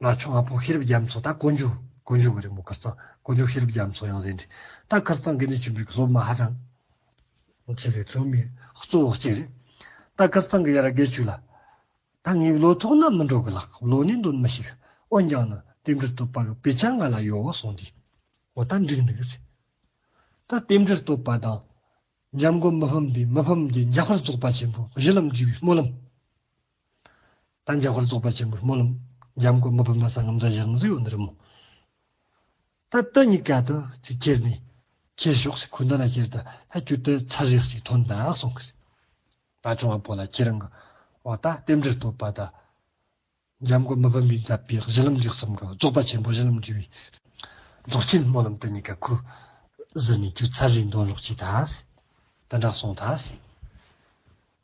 བླ་ཆུང་ཨ་པོ་ཤེས་རབ་རྒྱ་མཚོ་ད་དཀོན་མཆོག་དཀོན་མཆོག་གི་རིན་པོ་ཁར་ཚང་དཀོན་མཆོག་ཤེས་རབ་རྒྱ་མཚོ་ཡང་ཟེར་འདྲ། ད་ཁར་ཚང་དགེ་འདུན་ཆོས་འཕེལ་གྱི་སློབ་མ་ཧ་ཅང་ཆེ་ཟེར་སློབ་མའི་གཙོ་བོ་གཅིག་རེད། ད་ཁར་ཚང་གི་ཡར་དགེ་ཆོས་ལ། ད་ངའི་བློ་ཐོག་ན་མི་འགྲོ་གི་ལགས། བློ་ནས་འདོན་མི་ཤེས། འོན་ཀྱང་ནི་རྟེན་འབྲེལ་བསྟོད་པ་གི་དཔེ་ཆ་ང་ལ་ཡོད་གསུངས་ཏེ། འོ་ད་འགྲིག་འདུག་ཟེར། ད་རྟེན་འབྲེལ་བསྟོད་པ་དང་། འཇམ་མགོན་མི་ཕམ་པའི་མི་ཕམ་གྱི་འཇམ་དཔལ་རྫོགས་པ་ཆེན་པོ་གཞི་ལམ་འབྲས་བུའི་སྨོན་ལམ། ད་འཇམ་དཔལ་རྫོགས་པ་ཆེན་པོའི་སྨོན་ལམ། འཇམ་མགོན་མི་ཕམ་པ་སངས་རྒྱས་རྒྱ་མཚོ་ཡོད་འདིར་མོ། ད་ལྟ་གཉིས་ཀ་དུ་ཅིག་ཁྱེར་ནས་ཁྱེར་ཤོག་ཟེར། ཁོ་འདི་ན་ཁྱེར་ད་ད་ཁྱོད་དུ་ཚར་རེ་ཞིག་ཐོན་ད་གསུངས་གི་ཟེར། ད་ཆུང་བ་པོ་ལ་ཁྱེད་རང་གི་འོ་ད་རྟེན་འབྲེལ་བསྟོད་པ་ད། འཇམ་མགོན་མི་ཕམ་པས་མཛད་པའི་གཞི་ལམ་འབྲས་གསུམ་གྱི་རྫོགས་པ་ཆེན་པོ་གཞི་ལམ་འབྲས་བུའི་རྫོགས་ཆེན་སྨོན་ལམ་དེ་གཉིས་ཀ་ཁོས་ཟིན་ནས་ཁྱོད་ཚར་རེ་འདོན་རོགས་གྱིས་ད་ཟེར། དེ་འདྲ་གསུངས་ད་ཟེར།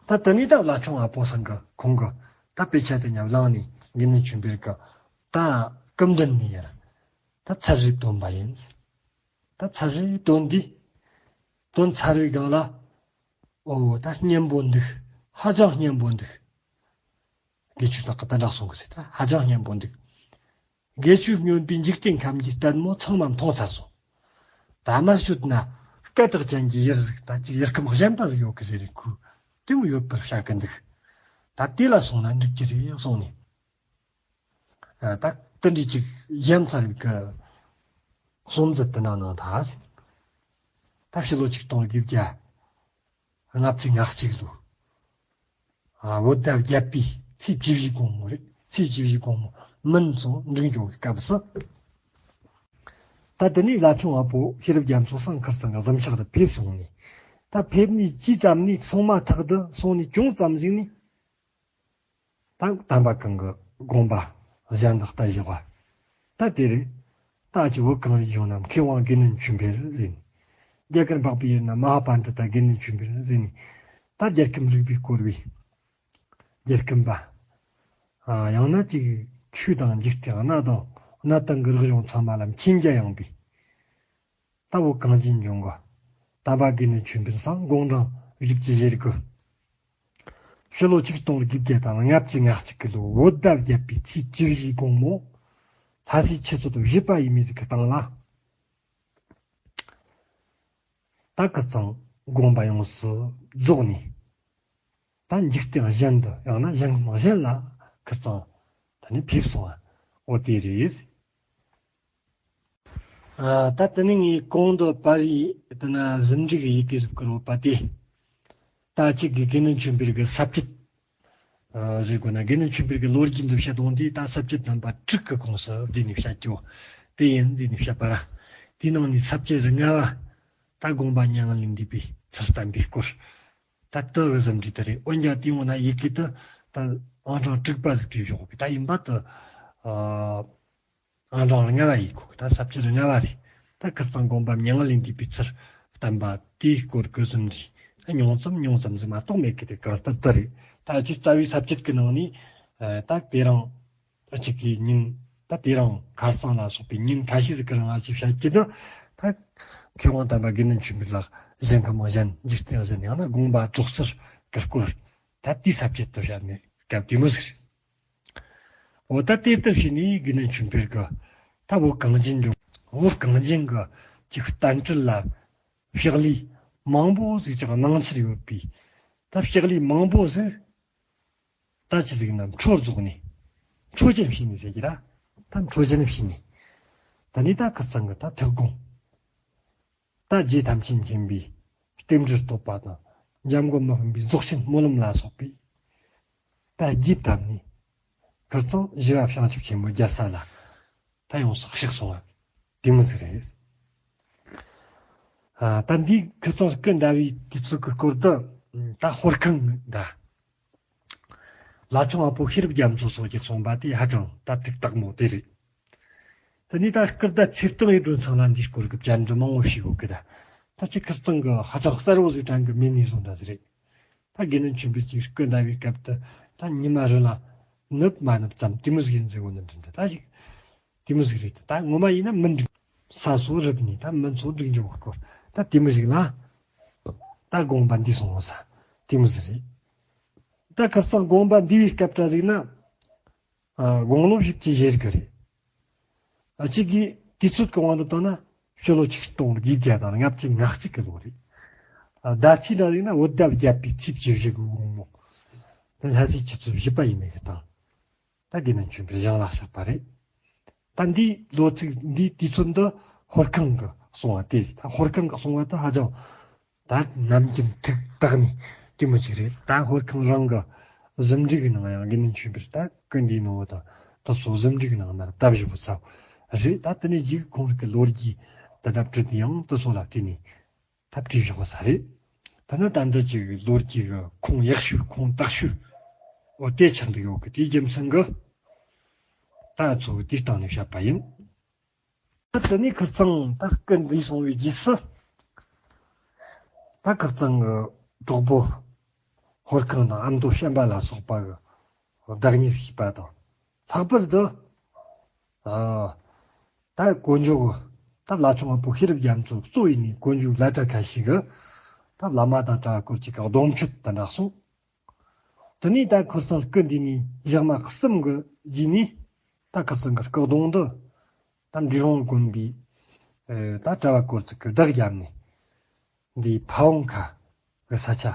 ད་དེ་ནས་ད་བླ་ཆུང་ཨ་པོ་ཚང་གི་ཁོང་གི་ད་དཔེ་ཆ་དེ་ཉམས་བླངས་ནས་དགེ་འདུན་ཆོས་འཕེལ་གི་ད་སྐུ་མདུན་ནས་ཡར་ད་ཚར་རེ་བཏོན་པ་ཡིན་ཟེར། ད་ཚར་རེ་བཏོན་དུས་བཏོན་ཚར་བའི་སྒང་ལ། ཨོ་ད་སྙན་པོ་འདུག་ཧ་ཅང་སྙན་པོ་འདུག་དགེ་ཆོས་ལགས་ཀྱིས་དེ་འདྲ་གསུང་གི་ཟེར། ད་ཧ་ཅང་སྙན་པོ་འདུག་དགེ་ཆོས་སྨྱོན་པའི་འཇིག་རྟེན་ཁམས་ཀྱི་ལྟད་མོ་ཚང་མ་མཐོང་ཚར་སོང་། ད་མ་ཤོད་ན་སྐད་གྲགས་ཅན་གྱི་ཡུལ་ཟིག་ད་ཅིག་ཡུལ་ཁམས་གཞན་པ་ཟིག་ཡོད་གི་ཟེར་རེད། ཁོས་དེ་མོ་ཡོད་པར་བཤད་གི་འདུག་ད་དེ་ལ་སོང་ན་འགྲིག་གི་རེད་གསུངས་ནས། ད་དེ་འདྲའི་ཅིག་ཡ་མཚར་བའི་གི་གསུང་ཚུལ་དེ་འདྲ་གནང་ད་ཟེར། ད་ཕྱི་ལོ་ཆིག་སྟོང་དགུ་བརྒྱ་ལྔ་བཅུ་ང་གཅིག་ལོ། ཨ་བོད་ཟླ་བརྒྱད་པའི་ཚེས་བཅུ་བཞི་དགོང་མོ་རེད། ཚེས་བཅུ་བཞི་དགོང་མོ་མུན་སོང་འབྲིང་འགྱོ་བའི་སྐབས་སུ། ད་དེ་ནས་བླ་ཆུང་ཨ་པོ་ཤེས་རབ་རྒྱ་མཚོ་སང་ཁར་ཚང་གི་གཟིམ་ཤག་ཏུ་ཕེབས་སོང་ནས། ད་ཕེབས་ནས་ཅི་ཙམ་ནས་སོང་མ་ཐག་ཏུ་སོང་ནས་ཅུང་ཙམ་ཞིག་ནས། ད་དམ་པ་གང་གི་དགོངས་པ་གཞན་དག་ལྟ་བཞག་པ། ད་དེ་རེད། ད་ཅི་བོད་གངས་རིའི་ལྗོངས་ན་མཁས་དབང་དགེ་འདུན་ཆོས་འཕེལ་ཟེར་ནས། རྒྱ་གར་འཕགས་པའི་ཡུལ་ན་མ་ཧཱ་པཎྜི་ཏ་དགེ་འདུན་ཆོས་འཕེལ་ཟེར་ནས། ད་རྒྱལ་ཁམས་རིག་པའི་བསྐོར་བའི་རྒྱལ་ཁམས་པ། ཨ། ཡང་ན་ཅིག་ཆོས་དང་འཇིག་རྟེན་གནའ་དང་གནའ་དེང་གི་རིག་གཞུང་ཚང་མ་ལ་མཁྱེན་རྒྱ་ཡངས་པའི། ད་བོད་གངས་ཅན་ལྗོངས་ཀྱི་དམ་པ་དགེ་འདུན་ཆོས་འཕེལ་སང་དགུང་གྲངས་བཞི་བཅུ་ཞེ་དགུ། ཕྱི་ལོ་ཆིག་སྟོང་དགུ་བརྒྱ་དང་ལྔ་བཅུ་ང་གཅིག་གི་ལོ་བོད་ཟླ་བརྒྱད་པའི་ཚེས་བཅུ་བཞིའི་དགོང་མོ། ལྷ་སའི་ཆུ་ཚོད་བཞི་པ་ཡས་མས་ཟིག་གི་སྟེང་ལ། ད་ཁིར་ཚང་དགོངས་པ་ཡོངས་སུ་རྫོགས་ནས། ད་འཇིག་རྟེན་གཞན་དུ་ཡང་ན་གཞན་ཁམས་གཞན་ལ་ཁིར་ཚང་ད་ནི་ཕེབས་སོང་བ། འོ་དེ་རེད། ཨ། ད་དེ་ནས་ངས་གོང་དུ་པར་རིས་དེ་ན་ཟིན་བྲིས་ཀྱི་ཡི་གེ་ཟིག་བསྐུར་ཡོད་པ་དེ། ད་གཅིག་གི་དགེ་འདུན་ཆོས་འཕེལ་གྱི་ས་བཅད། ཨ། ཟེར་དགོས་ན་དགེ་འདུན་ཆོས་འཕེལ་གྱི་ལོ་རྒྱུས་འདི་བཤད་དོན་དེ་ད་ས་བཅད་རྣམ་པ་དྲུག་གི་ཁོངས་སུ་བསྡུས་ནས་བཤད་རྒྱུ་དེ་ཡིན་ཟེར་ནས་བཤད་པ་ར། དེའི་ནང་ནས་ས་བཅད་ལྔ་པ། ད་དགོངས་པ་མྱ་ངན་ལས་འདས་པའི་ཚུལ་བསྟན་པའི་སྐོར། ད་དེ་གི་ཟིན་བྲིས་དེ་རེད། འོན་ཀྱང་དེའི་འོག་ན་ཡི་གེ་དེ་ད་ཨང་གྲངས་དྲུག་པ་ཟིག་བྲིས་བཞག་གི། ད་ཡིན་པ་དེ། ཨ། ཨང་གྲངས་ལྔ་པ་ཡིན་གོ་གི། ད་ས་བཅད་ལྔ་པ་རེད། ད་ཁིར་ཚང་དགོངས་པ་མྱ་ངན་ལས་འདས་པའི་ཚུལ་བསྟན་པ་དེའི་སྐོར་གི་ཟིན་བྲིས་ད་ཉུང་ཙམ་ཉུང་ཙམ་ཟིག་མ་གཏོགས་མེད་གི། དེ་གང་ལྟར་དེ་རེད། ད་ཅིག་རྩ་བའི་ས་བཅད་ཀྱི་ནང་ནས། ཨ། ད་དེ་རིང་ད་གཅིག་གི་ཉིན་ད་དེ་རིང་ཁ་སང་ལ་སོགས་པའི་ཉིན་ཁ་ཤས་ཟིག་གི་རིང་ང་ཅིག་བཤད་རྒྱུ་ད། ད་མཁས་དབང་དམ་པ་དགེ་འདུན་ཆོས་འཕེལ་ལགས་གཞན་ཁམས་གཞན་འཇིག་རྟེན་གཞན་ཡང་ན་དགོངས་པ་རྫོགས་ཚུལ་གྱི་སྐོར། ད་དེའི་ས་བཅད་དུ་བཤད་ནས་སྐབས་དེ་མོ་ཟིག་རེད། འོ་ད་དེ་ལྟར་བྱས་ནས་དགེ་འདུན་ཆོས་འཕེལ་གྱི་ད་བོད་གངས་ཅན་ལྗོངས། བོད་གངས་ཅན་གྱི་ཅིག་བསྟན་སྲིད་ལ་ཕྱག་ལས་མང་པོ་ཟིག་ཅིག་གནང་འཆར་ཡོད་པའི། ད་ཕྱག་ལས་མང་པོ་ཟིག་ད་ཅི་ཟིག་ན་འཕྲོ་རྫོགས་ནས། འཕྲོ་ཅན་བྱས་ནས་ཟེར་གྱི་ར། ད་འཕྲོ་ཅན་བྱས་ནས། ད་ནི་ད་ཁིར་ཚང་གི་ད་ཐུགས་དགོངས། ད་རྗེ་ཐམས་ཅད་མཁྱེན་པའི་རྟེན་འབྲེལ་བསྟོད་པ་དང་། འཇམ་མགོན་མི་ཕམ་པའི་རྫོགས་ཆེན་སྨོན་ལམ་ལ་སོགས་པའི། ད་རྒྱས་བཏབ་ནས། ཁིར་ཚང་བཞི་པ་བྱང་ཆུབ་ཆེན་པོའི་རྒྱལ་ས་ལ། ད་ཡོངས་སུ་གཤེགས་སོང་བ། དེ་མོ་ཟིག་རེད། ཨ། ད་འདི་ཁིར་ཚང་སྐུ་འདའ་བའི་དུས་ཚོད་ཀྱི་སྐོར་དུ། ད་ཧོར་ཁང་ད། བླ་བྲང་དབའ་པོ་ཤེས་རབ་རྒྱ་མཚོ་སོགས་ཀྱིས་གསུངས་པ་དེ་ཧ་ཅང་ད་ཐིག་དག་མོ་དེ་རེད། དེ་ནས་ད་སྐུ་ཟླ་ཚེས་སྟོང་ཡི་སྒྲོན་ཚང་ལ་འདིའི་སྐོར་གྱི་བཅར་འདྲི་མང་བོ་ཞིག་ཡོད་གི། ད་ད་ཅི་ཁིར་ཚང་གི་ཧ་ཅང་གསལ་བོ་ཟིག་དྲན་གི་མེད་ནས་བཟུང་ད་ཟིག་རེད། ད་དགེ་འདུན་ཆོས་འཕེལ་གྱི་སྐུ་འདའ་བའི་སྐབས་དུ་ད་ཉི་མ་རི་ལ་ནུབ་མ་ནུབ་ཙམ་དེ་མོ་ཟིག་ཡིན་ཟེར་བོ་ནི་འདྲ་འདྲ་ད་ཞིག་དེ་མོ་ཟིག་རེད། ད་ངོ་མ་ཡིན་ན་མི་འགྲིག་ས་སོ་རི་བ་ནས་ད་མི་ཚོ་འགྲིག་འགྱོ་གི་སྐོར་ད་དེ་མོ་ཟིག་ལ་ད་དགོངས་པ་འདི་སོང་ས་དེ་མོ་ཟིག་རེད། ད་ཁ་སང་དགོངས་པ་འདི་བའི་སྐབས་ད་ཟིག་ན། ཨ། དགུང་ལོ་བཞི་བཅུ་ཞེ་དགུ་རེད། ཨ། གཅིག་གིས་དུས་ཚོད་ཀྱི་དབང་དུ་བཏང་ན་ཕྱི་ལོ་ཆིག་སྟོང་དགུ་བརྒྱ་དང་ལྔ་བཅུ་ང་གཅིག་གི་ལོ་རེད། ཨ། ཟླ་ཚེས་ན་ཟིག་ན་བོད་ཟླ་བརྒྱད་པའི་ཚེས་བཅུ་བཞི་གི་དགོང་མོ། ད་ལྷ་སའི་ཆུ་ཚོད་བཞི་པ་ཡས་མས་ཀྱི་སྟེང་། ད་དགེ་འདུན་ཆོས་འཕེལ་ཞིང་ལ་གཤེགས་པ་རེད། ད་འདིའི་ལོ་ཚིགས་འདིའི་དུས་ཚོད་འདི་ཧོར་ཁང་གི་གསུང་བ་དེ་རེད། ད་ཧོར་ཁང་གི་གསུང་བ་དེ་ཧ་ཅང་ད་ནམ་རྒྱུན་ཐུགས་དག་ནས་དེ་མོ་ཅིག་རེད། ད་ཧོར་ཁང་རང་གི་ཟིན་བྲིས་ཀྱི་ནང་ཡང་དགེ་འདུན་ཆོས་འཕེལ་ད་སྐུ་འདིའི་ནང་བོ་དང་དེ་ཚོ་ཟིན་བྲིས་ཀྱི་ནང་ན་བཏབ་བཞག་ས་རེད། ད་དེ་ནས་ཡིག་ཁོང་རང་གི་ལོ་རྒྱུས་དེ་འདྲ་བྲིས་ཏེ་ཡང་དེ་ཚོ་ལ་བརྟེན་ནས། ད་བྲིས་བཞག་ས་རེད། ད་ནི་ད་འདི་ཅིག་ལོ་རྒྱུས་ཀྱི་ཁུངས་ཡག་ཤོས་ཁུངས་དག་ཤོས། འོ་དེ་ཆགས་འདུག་ཡོད་གི། དེའི་རྒྱུ་མཚན་གྱིས་ད་ཚོ་དེའི་སྟེང་ནས་བཤད་པ་ཡིན། ད་དེ་ནས་ཁིར་ཚང་ད་སྐུ་འདས་སོང་བའི་རྗེས་སུ། ད་ཁིར་ཚང་གི་གྲོགས་པོ་ཧོར་ཁང་དང་ཨ་མདོ་བྱམས་པ་ལ་སོགས་པ་གི་བདག་གཉེར་བྱས་པ་དང་། ལྷག་པར་དུ། ཨ། ད་དཀོན་མཆོག་གི་ད་བླ་བྲང་དབའ་པོ་ཤེས་རབ་རྒྱ་མཚོ་གཙོ་ཡིན་ནས་དཀོན་མཆོག་བླ་གྲྭ་ཁ་ཤས་ཀྱིས་ད་བླ་མ་དང་གྲྭ་བ་སྐོར་ཅིག་གི་གདུང་མཆོད་དེ་འདྲ་གསུངས། དེ་ནས་ད་ཁིར་ཚང་སྐུ་འདས་ནས་ཞག་མ་གསུམ་གྱི་རྗེས་ནས་ད་ཁིར་ཚང་གི་སྐུ་གདུང་འདི་ད་འབྲི་གུང་དགོན་པའི་ད་གྲྭ་བ་སྐོར་ཅིག་གིས་བདག་བརྒྱབ་ནས། འདིའི་ཕ་བོང་ཁ་གི་ས་ཆ།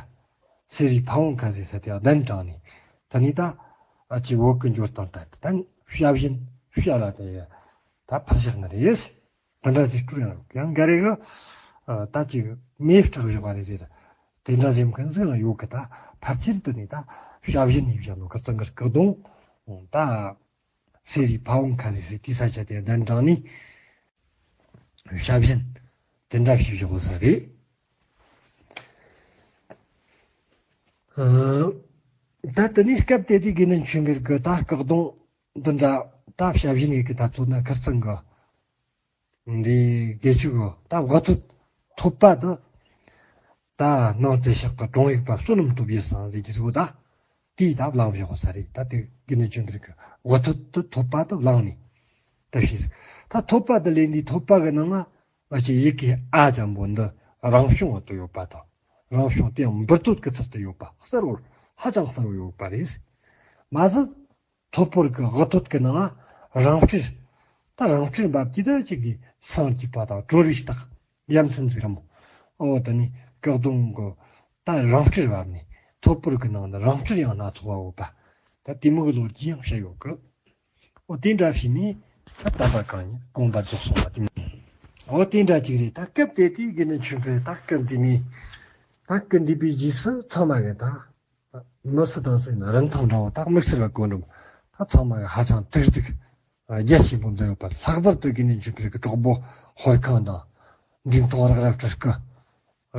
སེ་རའི་ཕ་བོང་ཁ་ཟེར་ས་དེ་གདན་དྲངས་ནས། ད་ནི་ད་ཨ་ཅེ་བོད་ཀྱི་འབྱོར་སྟངས་ད་ད་བྱ་བཞིན་བྱ་ལ་དེ་ད་ཕར་བཞག་ནི་རེད། དེ་འདྲ་ཟེར་སྐུར་ཡང་ཡང་འགའ་རེ་གི་ད་ཅིག་མེ་སྲེག་བཞག་པ་རེད་ཟེར། དེ་འདྲ་ཟེར་མཁན་ཟིག་ཡང་ཡོད་གི། ད་ཕལ་ཆེར་དུ་ནི་ད་བྱ་བཞིན་ཡིན་བཞག་ནོ་གི་གཙང་གི་སྐུ་གདུང་ད། སེ་རའི་ཕ་བོང་ཁ་ཟེར་སའི་དེའི་ས་ཆ་དེ་གདན་དྲངས་ནས་ཞབས་ཞུ་དེ་འདྲ་ཞིག་བཞག་ས་རེད། ཨ། ད་དེ་ནས་སྐབས་དེ་དུས་དགེ་འདུན་ཆོས་འཕེལ་གྱི་ད་སྐུ་གདུང་འདི་འདྲ་ ད་ཞབས་ཞུ་ནས་གི་ད་ཚོད་ན་ཁིར་ཚང་གི་འདི་དགེ་བཅུ་གི་ད་དབུ་ཐོད་ཐོད་པ་དུ་ད་སྣང་བརྩེ་ཕྱག་གི་དྲུང་ཡིག་པ་བསོད་ནམས་སྟོབས་རྒྱས་སང་ཟེར་གྱི་ཟིག་ད་དེའི་ད་བླངས་བཞག་ས་རེད། ད་དེ་དགེ་འདུན་ཆོས་འཕེལ་གི་དབུ་ཐོད་དུ་ཐོད་པ་དུ་བླངས་ནས་ད་ཤེས་ཟིག་ད་ཐོད་པ་དུ་ལེན་དུས་ཐོད་པ་གི་ནང་ང་ང་ཅི་ཡི་གེ་ཨ་ཅང་པོ་འདི་རང་བྱུང་བ་དུ་ཡོད་པ་དང་། རང་བྱུང་དེ་ཡང་འབུར་དོད་ཀྱི་ཚུལ་དུ་ཡོད་པ་གསལ་བོར་ཧ་ཅང་གསལ་བོ་ཡོད་པ་རེད། མ་ཟད་ཐོད་པར་གྱི་དབུ་ཐོད་ཀྱི་ནང་ང་རང་སྤྲུལ། ད་རང་སྤྲུལ་འབབ་ཀྱི་ད་ཅིག་གི་སངས་རྒྱས་པ་དང་གྲོལ་བའི་རྟགས་ཡ་མཚན་ཟིག་རམ། འོ་ད་ནི་སྐུ་གདུང་གི་ད་རང་སྤྲུལ་བབ་ནས་ཐོད་པར་གྱི་ནང་ན་རང་སྤྲུལ་ཡང་སྣ་ཚོགས་པ་ཡོད་པ། ད་དེ་མོ་གི་ལོ་རྒྱུས་ཡང་བཤད་ཡོད་གི། འོ་དེ་འདྲ་བྱས་ནས་ད་དམ་པ་གང་ཉིད་དགོངས་པ་རྫོགས་སོང་བ་དེ་མིན། འོ་དེ་འདྲ་ཅིག་རེད། ད་སྐབས་དེ་དུས་དགེ་འདུན་ཆོས་འཕེལ་ད་སྐུ་འདི་ནས་ད་སྐུ་འདི་པའི་རྗེས་སུ་ཚང་མ་གི་ད་མི་སུ་དང་སུ་ཡིན་རིན་ཐང་འདྲ་བོ་ད་དམིགས་བསལ་བ་གོ་འགྲོ། ད་ཚང་མ་གི་ཧ་ཅང་དུག་དུག་རྒྱ་ཆེན་པོ་འདི་ཡོད་པ། ལྷག་པར་དུ་དགེ་འདུན་ཆོས་འཕེལ་གི་གྲོགས་པོ་ཧོར་ཁང་དང་འབྲིང་ཐོང་རག་ར་སྤྲུལ་སྐུ།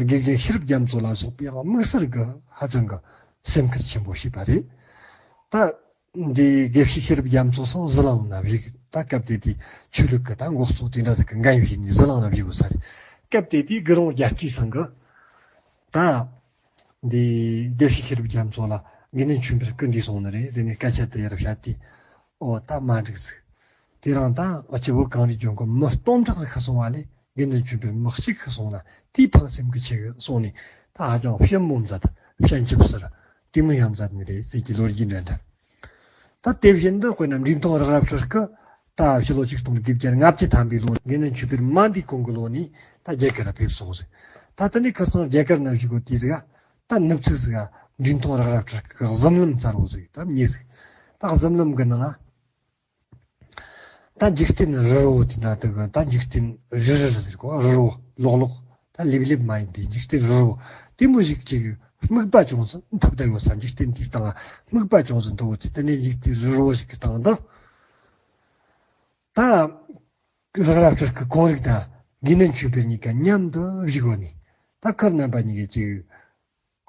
དགེ་རྒན་ཤེས་རབ་རྒྱ་མཚོ་ལ་སོགས་པའི་དམིགས་བསལ་གྱི་ཧ་ཅང་གི་སེམས་ཁུར་ཆེན་པོ་བྱས་པ་རེད། ད་འདི་དགེ་བཤེས་ཤེས་རབ་རྒྱ་མཚོ་སང་ཟི་ལིང་ན་བཞུགས། ད་སྐབས་དེ་དུས་ཆོས་ལུགས་ཀྱི་ད་འགོ་གཙོ་དེ་འདྲ་ཟིག་གི་འགན་བཞེས་ནས་ཟི་ལིང་ན་བཞུགས་ས་རེད། སྐབས་དེ་དུས་དགུ་རོང་རྒྱལ་སྤྱི་སང་གི་ད་འདི་དགེ་བཤེས་ཤེས་རབ་རྒྱ་མཚོ་ལ་དགེ་འདུན་ཆོས་འཕེལ་སྐུ་འདས་སོང་ནི་རེད་ཟེར་ནས་སྐད་ཆ་དེ་ཡར་བཤད་དུས། ཨོ་ད་མ་འགྲིག་ཟིག་དེ་རིང་ད་ཨ་ཅེ་བོད་གངས་རིའི་ལྗོངས་ཀྱི་མི་སྟོང་ཕྲག་ཟིག་ཤི་སོང་བ་ལས་དགེ་འདུན་ཆོས་འཕེལ་མི་གཅིག་ཤི་སོང་ན་དེའི་ཕངས་སེམས་ཀྱི་ཆེ་གི་སོང་ནས་ད་ཧ་ཅང་ཞིབ་མོ་མཛད། ད་ཞལ་ཆབ་ཟེར་དེ་མོ་ཡང་མཛད་ནི་རེད་ཟེར་གྱི་ལོ་རྒྱུས་འདྲ་འདྲ། ད་དེ་བཞིན་དུ་དཔེར་ན་འབྲིང་ཐོང་རག་ར་སྤྲུལ་སྐུ་ད་ཕྱི་ལོ་ཆིག་སྟོང་དགུ་བརྒྱ་ལྔ་བཅུ་ཐམ་པའི་ལོ་དགེ་འདུན་ཆོས་འཕེལ་མ་འདས་གོང་གི་ལོ་ནས་ད་རྒྱ་གར་ལ་ཕེབས་སོང་ཟིག་ད་དེ་ནས་ཁ་སང་རྒྱ་གར་ན་བཞུགས་གོ་དུས་ཟིག་ད་ནུབ་ཕྱོགས་ཟིག་འབྲིང་ཐོང་རག་ར་སྤྲུལ་སྐུ་གཟིམ་ལམ་གསར་བོ་ཟིག་ད་རྙེད་ཟིག་ད་གཟིམ་ལམ་གི་ནང་ང་ད་འཇིག་རྟེན་རི་རི་བོ་དེ་འདྲ་དུ་གི་ད་འཇིག་རྟེན་རི་རི་རི་ཟེར་གོ་རི་རི་བོ་ལོག་ལོག་ད་ལེབ་ལེབ་མ་ཡིན་པའི་འཇིག་རྟེན་རི་རི་བོ་དེ་མོ་ཞིག་ཅིག་སྨུག་པ་ཅུང་ཟད་འཐིབས་བསྡད་ཡོད་ས། འཇིག་རྟེན་དེའི་སྟེང་སྨུག་པ་ཅུང་ཟད་འཐིབས་ཡོད་ཚེ་དེ་ནས་འཇིག་རྟེན་རི་རི་བོ་ཞིག་གི་སྟེང་དུ་ད་རག་ར་སྤྲུལ་སྐུ་ཁོང་རིག་དང་དགེ་འདུན་ཆོས་འཕེལ་གཉིས་ཀ་མཉམ་དུ་བཞུགས་ཡོད་ནས་ད་ཁོ་རྣམ་པ་གཉིས་ཀས་ཅིག་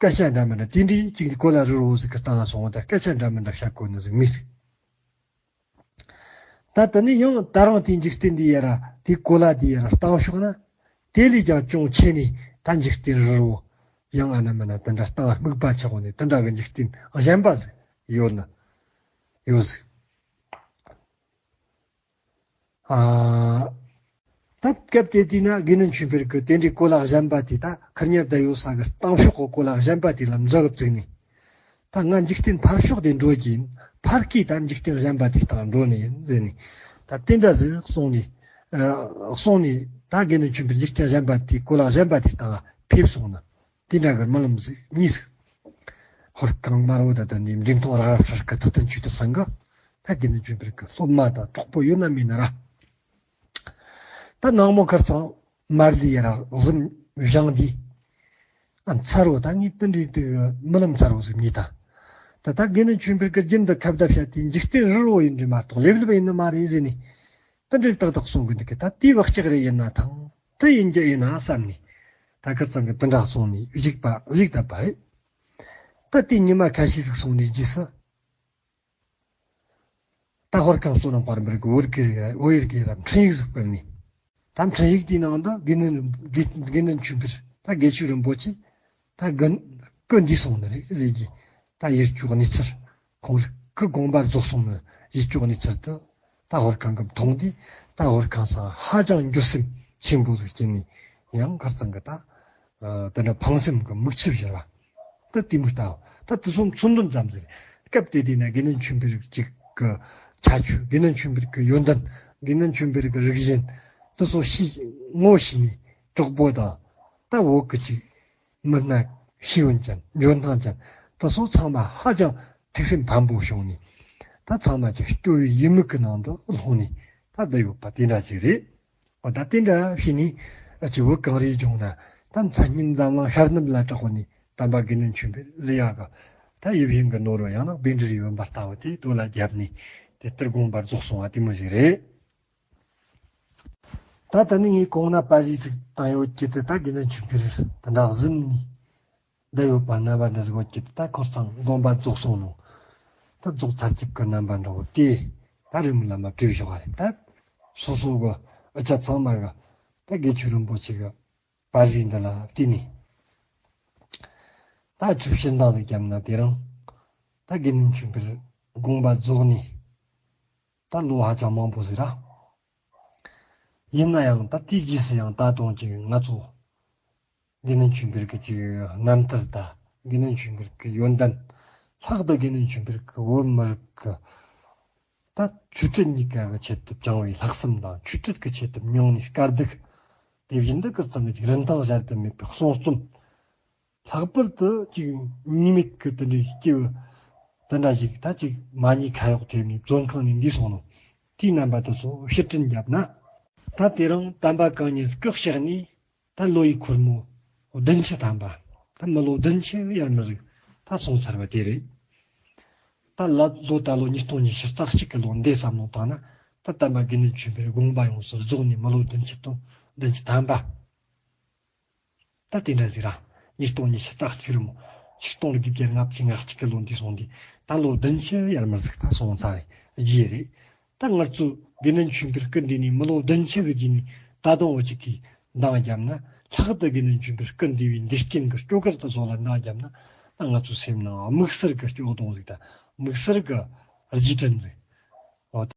སྐད་ཆ་འདྲ་མི་འདྲ་དེ་འདྲའི་ཅིག་གོ་ལ་རི་རི་བོ་ཟིག་གི་སྟེང་ལ་སོང་བ་དང་སྐད་ཆ་འདྲ་མི་འདྲ་བཤད་གོ་ནི་ཟིག་མི་ཟིག་ད་དེ་ནས་ཡང་ད་རང་དེའི་འཇིག་རྟེན་འདི་ཡ་ར་དེའི་གོ་ལ་འདི་ཡ་ར་བཏང་ཕྱོགས་ན་དེ་ལས་ཀྱང་ཅུང་ཆེ་ནས་ད་འཇིག་རྟེན་རི་རི་བོ་ཡང་ཨ་ན་མ་ན་དེ་འདྲ་སྟེང་སྨུག་པ་ཆགས་གོ་ནས་དེ་འདྲ་གི་འཇིག་རྟེན་གཞན་པ་ཟིག་ཡོད་ན་ཡོད་ཟིག་ཨ། ད་སྐབས་དེ་དུས་ན་དགེ་འདུན་ཆོས་འཕེལ་གྱི་དེ་འདྲའི་གོ་ལ་གཞན་པ་དེ་ད་ཁུར་ཉལ་བསྡད་ཡོད་ས་གི་སྟེང་ཕྱོགས་གི་གོ་ལ་གཞན་པ་དེ་ལ་འཛུལ་བཙུགས་ནས། ད་ང་འཇིག་རྟེན་ཕར་ཕྱོགས་དེ་འགྲོ་གི་ཡིན། ཕར་གི་ད་འཇིག་རྟེན་གཞན་པ་དེ་སྟེང་འགྲོ་ནི་ཡིན་ཟེར་ནས། ད་དེ་འདྲ་ཟིག་གསུངས་ནས། ཨ། གསུངས་ནས་ད་དགེ་འདུན་ཆོས་འཕེལ་འཇིག་རྟེན་གཞན་པ་དེ་གོ་ལ་གཞན་པ་དེ་སྟེང་ཕེབས་སོང་ན། དེ་འདྲ་གི་རྨི་ལམ་ཟིག་གཉིས་ཟིག་ཧོར་གངས་དམར་བོ་དང་ལྡན་ནས་འབྲིང་ཐོང་རག་ར་སྤྲུལ་སྐུ་ཐུབ་བསྟན་ཆོས་དར་ཚང་གི་ད་དགེ་འདུན་ཆོས་འཕེལ་གྱི་སློབ་མ་དང་གྲོགས་པོ་ཡོད་ན་མེད་ན་ར། ད་ནངས་མོ་ཁར་ཚང་མར་ལི་ཡ་ར་གཟིམ་བཞེངས་དུས། ཨ་མཚར་བོ་ད་ངས་དེ་འདྲའི་དུས་རྨི་ལམ་མཚར་བོ་ཟིག་རྨིས་ད། ད་ད་དགེ་འདུན་ཆོས་འཕེལ་གྱི་རྒྱུན་དུ་ཁ་བརྡ་བྱས་ཏེ་འཇིག་རྟེན་རི་རི་བོ་ཡིན་འདྲ་མ་གཏོགས་ལེབ་ལེབ་ཡིན་ནི་མ་རེད་ཟེར་ནས། དེ་འདྲའི་ཏག་ཏག་གསུང་གི་འདུག་གི་ད་དེའི་བག་ཆགས་རེ་ཡིན་ན་ཐང་། དེ་ཡིན་རྒྱུ་ཡིན་ན་བསམ་ནས། ད་ཁིར་ཚང་གི་དེ་འདྲ་གསུངས་ནས་བཞུགས་པ་བཞུགས་བསྡད་པ་རེད། ད་དེ་ཉི་མ་ཁ་ཤས་ཟིག་སོང་ནས་རྗེས་སུ། ད་ཧོར་ཁང་བསོད་ནམས་དཔལ་འབར་གྱི་བོད་ཀྱི་བོད་ཡིག་གི་ལ་འཕྲིན་ཡིག་ཟིག་བསྐུར་ནས། ད་འཕྲིན་ཡིག་དེའི་ནང་དུ་དགེ་འདུན་དགེ་དགེ་འདུན་ཆོས་འཕེལ་ད་དགེ་བཅུ་རིན་པོ་ཆེ་ད་དགུན་སྐུ་འདས་སོང་ནི་རེད་ཟེར་གྱི་ད་ཡིད་སྐྱོ་གནས་ཚུལ། ཁོང་རིགས་ཀྱི་དགོངས་པ་རྫོགས་སོང་ནི་ཡིད་སྐྱོ་གནས་ཚུལ་དུ་ད་ཧོར་ཁང་གིས་མཐོང་དུས། ད་ཧོར་ཁང་ཚང་ཧ་ཅང་འགྱོད་སེམས་ཆེན་པོ་ཟིག་སྐྱེས་ནས། ཡང་ཁིར་ཚང་གི་ད་དེ་འདྲ་ཕངས་སེམས་ཀྱི་མིག་ཆུ་བཞུར་བ། ད་དེ་མོ་ལྟ་བུ་ད་དེ་ཚོ་མཚོན་དོན་ཙམ་ཟིག་སྐབས་དེ་དུས་ན་དགེ་འདུན་ཆོས་འཕེལ་གཅིག་གི་ཁྱད་ཆོས། དགེ་འདུན་ཆོས་འཕེལ་གྱི་ཡོན་ཏན། དགེ་འདུན་ཆོས་འཕེལ་གྱི་རིགས་ཞེན་དེ་ཚོ་ཤེས་ངོ་ཤེས་ནས་གྲོགས་པོ་དང་ད་བོད་ཀྱི་ཅིག་མི་སྣ་ཤེས་ཡོན་ཅན་འཇོན་ཐང་ཅན་དེ་ཚོ་ཚང་མ་ཧ་ཅང་ཐུགས་སེམས་ཕམ་པོ་བྱུང་ནས། ད་ཚང་མ་ཅིག་སྐྱོ་བའི་ཡིད་མུག་གི་ནང་དུ་ལྷུང་ནས་ད་བསྡད་ཡོད་པ་དེ་འདྲ་ཅིག་རེད། འོ་ད་དེ་འདྲ་བྱས་ནས་ཨ་ཅེ་བོད་གངས་རིའི་ལྗོངས་ན་ད་མཚན་སྙན་འཛམ་གླིང་ཤར་ནུབ་ལ་གྲགས་པ་ནས་དམ་པ་དགེ་འདུན་ཆོས་འཕེལ་ཟེར་ཡག་གི་ད་ཡིད་བཞིན་གྱི་ནོར་བུ་ཡང་ན་བཻ་ཌཱུརྱ་ཡི་བུམ་པ་ལྟ་བུ་དེ་རྡོ་ལ་བརྒྱབ་ནས་དེ་ལྟར་དགོངས་པ་རྫོགས་སོང་བ་དེ་མོ་ཟིག་རེད། ད་ད་ནི་ངས་གོང་ན་པར་རིས་ཟིག་བཏང་ཡོད་ཀྱི་དེ་ད་དགེ་འདུན་ཆོས་འཕེལ་དེ་འདྲ་གཟིམ་ནས་བསྡད་ཡོད་པ་རྣམ་པ་འདྲ་ཟིག་ཡོད་ཀྱི་དེ་ད་ཁོ་ཚང་དགོངས་པ་རྫོགས་སོང་ནོ། ད་རྫོགས་ཚར་གྱི་གི་རྣམ་པ་འདྲ་བོ་དེ། ད་རི་མོ་བླ་མ་བྲིས་བཞག་པ་རེད། ད་སོ་སོ་གི་ཨ་ཅག་ཚང་མ་གི་ད་དགེ་ཆོས་རིན་པོ་ཆེ་གི་པར་རིས་འདི་ལ་བལྟས་ནས། ད་ཆོས་ཕྱིར་འདང་ལ་བརྒྱབ་ན། དེ་རིང་ད་དགེ་འདུན་ཆོས་འཕེལ་དགོངས་པ་རྫོགས་ནས་ད་ལོ་ཧ་ཅང་མང་པོ་ཟིག་ར། ཡིན་ན་ཡང་ད་དེའི་རྗེས་སུ་ཡང་ད་དུང་ཅིག་ང་ཚོ་དགེ་འདུན་ཆོས་འཕེལ་གྱི་ཅིག་རྣམ་ཐར་དང་དགེ་འདུན་ཆོས་འཕེལ་གྱི་ཡོན་ཏན། ལྷག་ཏུ་དགེ་འདུན་ཆོས་འཕེལ་གྱི་བོད་མི་རིགས་ཀྱི་ད་ཆོས་སྲིད་གཉིས་ཀ་གི་ཆེད་དུ་བཅངས་པའི་ལྷག་བསམ་དང་། ཆོས་སྲིད་ཀྱི་ཆེད་དུ་མྱོང་ནས་དཀའ་སྡུག་དེ་བཞིན་དུ་ཀུན་བརྩམས་ཀྱི་ཅིག་རིན་ཐང་གཞལ་དུ་མེད་པའི་གསུང་རྩོམ། ལྷག་པར་དུ་ཅིག་ཉེས་མེད་ཀྱི་དེ་འདྲའི་སྐྱེ་བོ་དེ་འདྲ་ཞིག་ད་ཅིག་མ་ཉེས་ཁ་གཡོག་ཐེབས་ནས་བཙོན་ཁང་ནས་འདས་སོང་ནོ། དེའི་རྣམ་པ་དེ་ཚོ་ཕྱིར་དྲན་བརྒྱབ་ན། ད་དེ་རིང་དམ་པ་གང་ཉིད་སྐུ་གཤེགས་ནས་ད་ལོ་ཡི་འཁོར་མོ་བདུན་ཅུ་ཐམ་པ། ད་མི་ལོ་བདུན་ཅུ་ཡར་མར་ཟིག་ད་སོང་ཚར་བ་དེ་རེད། ད་ལ་ལོ་ད་ལོ་ཉིས་སྟོང་ཉི་ཤུ་རྩ་གཅིག་གི་ལོ་འདི་བསམ་བློ་བཏང་ན། ད་དམ་པ་དགེ་འདུན་ཆོས་འཕེལ་དགོངས་པ་ཡོངས་སུ་རྫོགས་ནས་མི་ལོ་བདུན་ཅུ་དང་བདུན་ཅུ་ཐམ་པ། ད་དེ་འདྲ་ཟིག་ར། ཉིས་སྟོང་ཉི་ཤུ་རྩ་གཅིག་རེད་མོ། ཆིག་སྟོང་དགུ་བརྒྱ་ལྔ་བཅུ་ང་གཅིག་གི་ལོ་འདི་སོང་དུས་ད་ལོ་བདུན་ཅུ་ཡར་མར་ཟིག་ད་སོང་ཚར་རེད། རྗེས་རེད། ད་ང་ཚོ་དགེ་འདུན་ཆོས་འཕེལ་སྐུ་འདས་ནས་མི་ལོ་བདུན་ཅུ་གི་རྗེས་ནས་ད་དུང་འུ་ཅག་གིས་འདང་བརྒྱབ་ན། ལྷག་ཏུ་དགེ་འདུན་ཆོས་འཕེལ་སྐུ་འདས་པའི་འདས་རྐྱེན་གྱི་སྐྱོ་གར་དེ་ཚོ་ལ་འདང་བརྒྱབ་ན། ད་ང་ཚོའི་སེམས་ནང་དམིགས་བསལ་གྱི་སྐྱོ་གདུང་ཟིག་དང་། དམིགས་བསལ་གྱི་རྗེས་དྲན་ཟིག་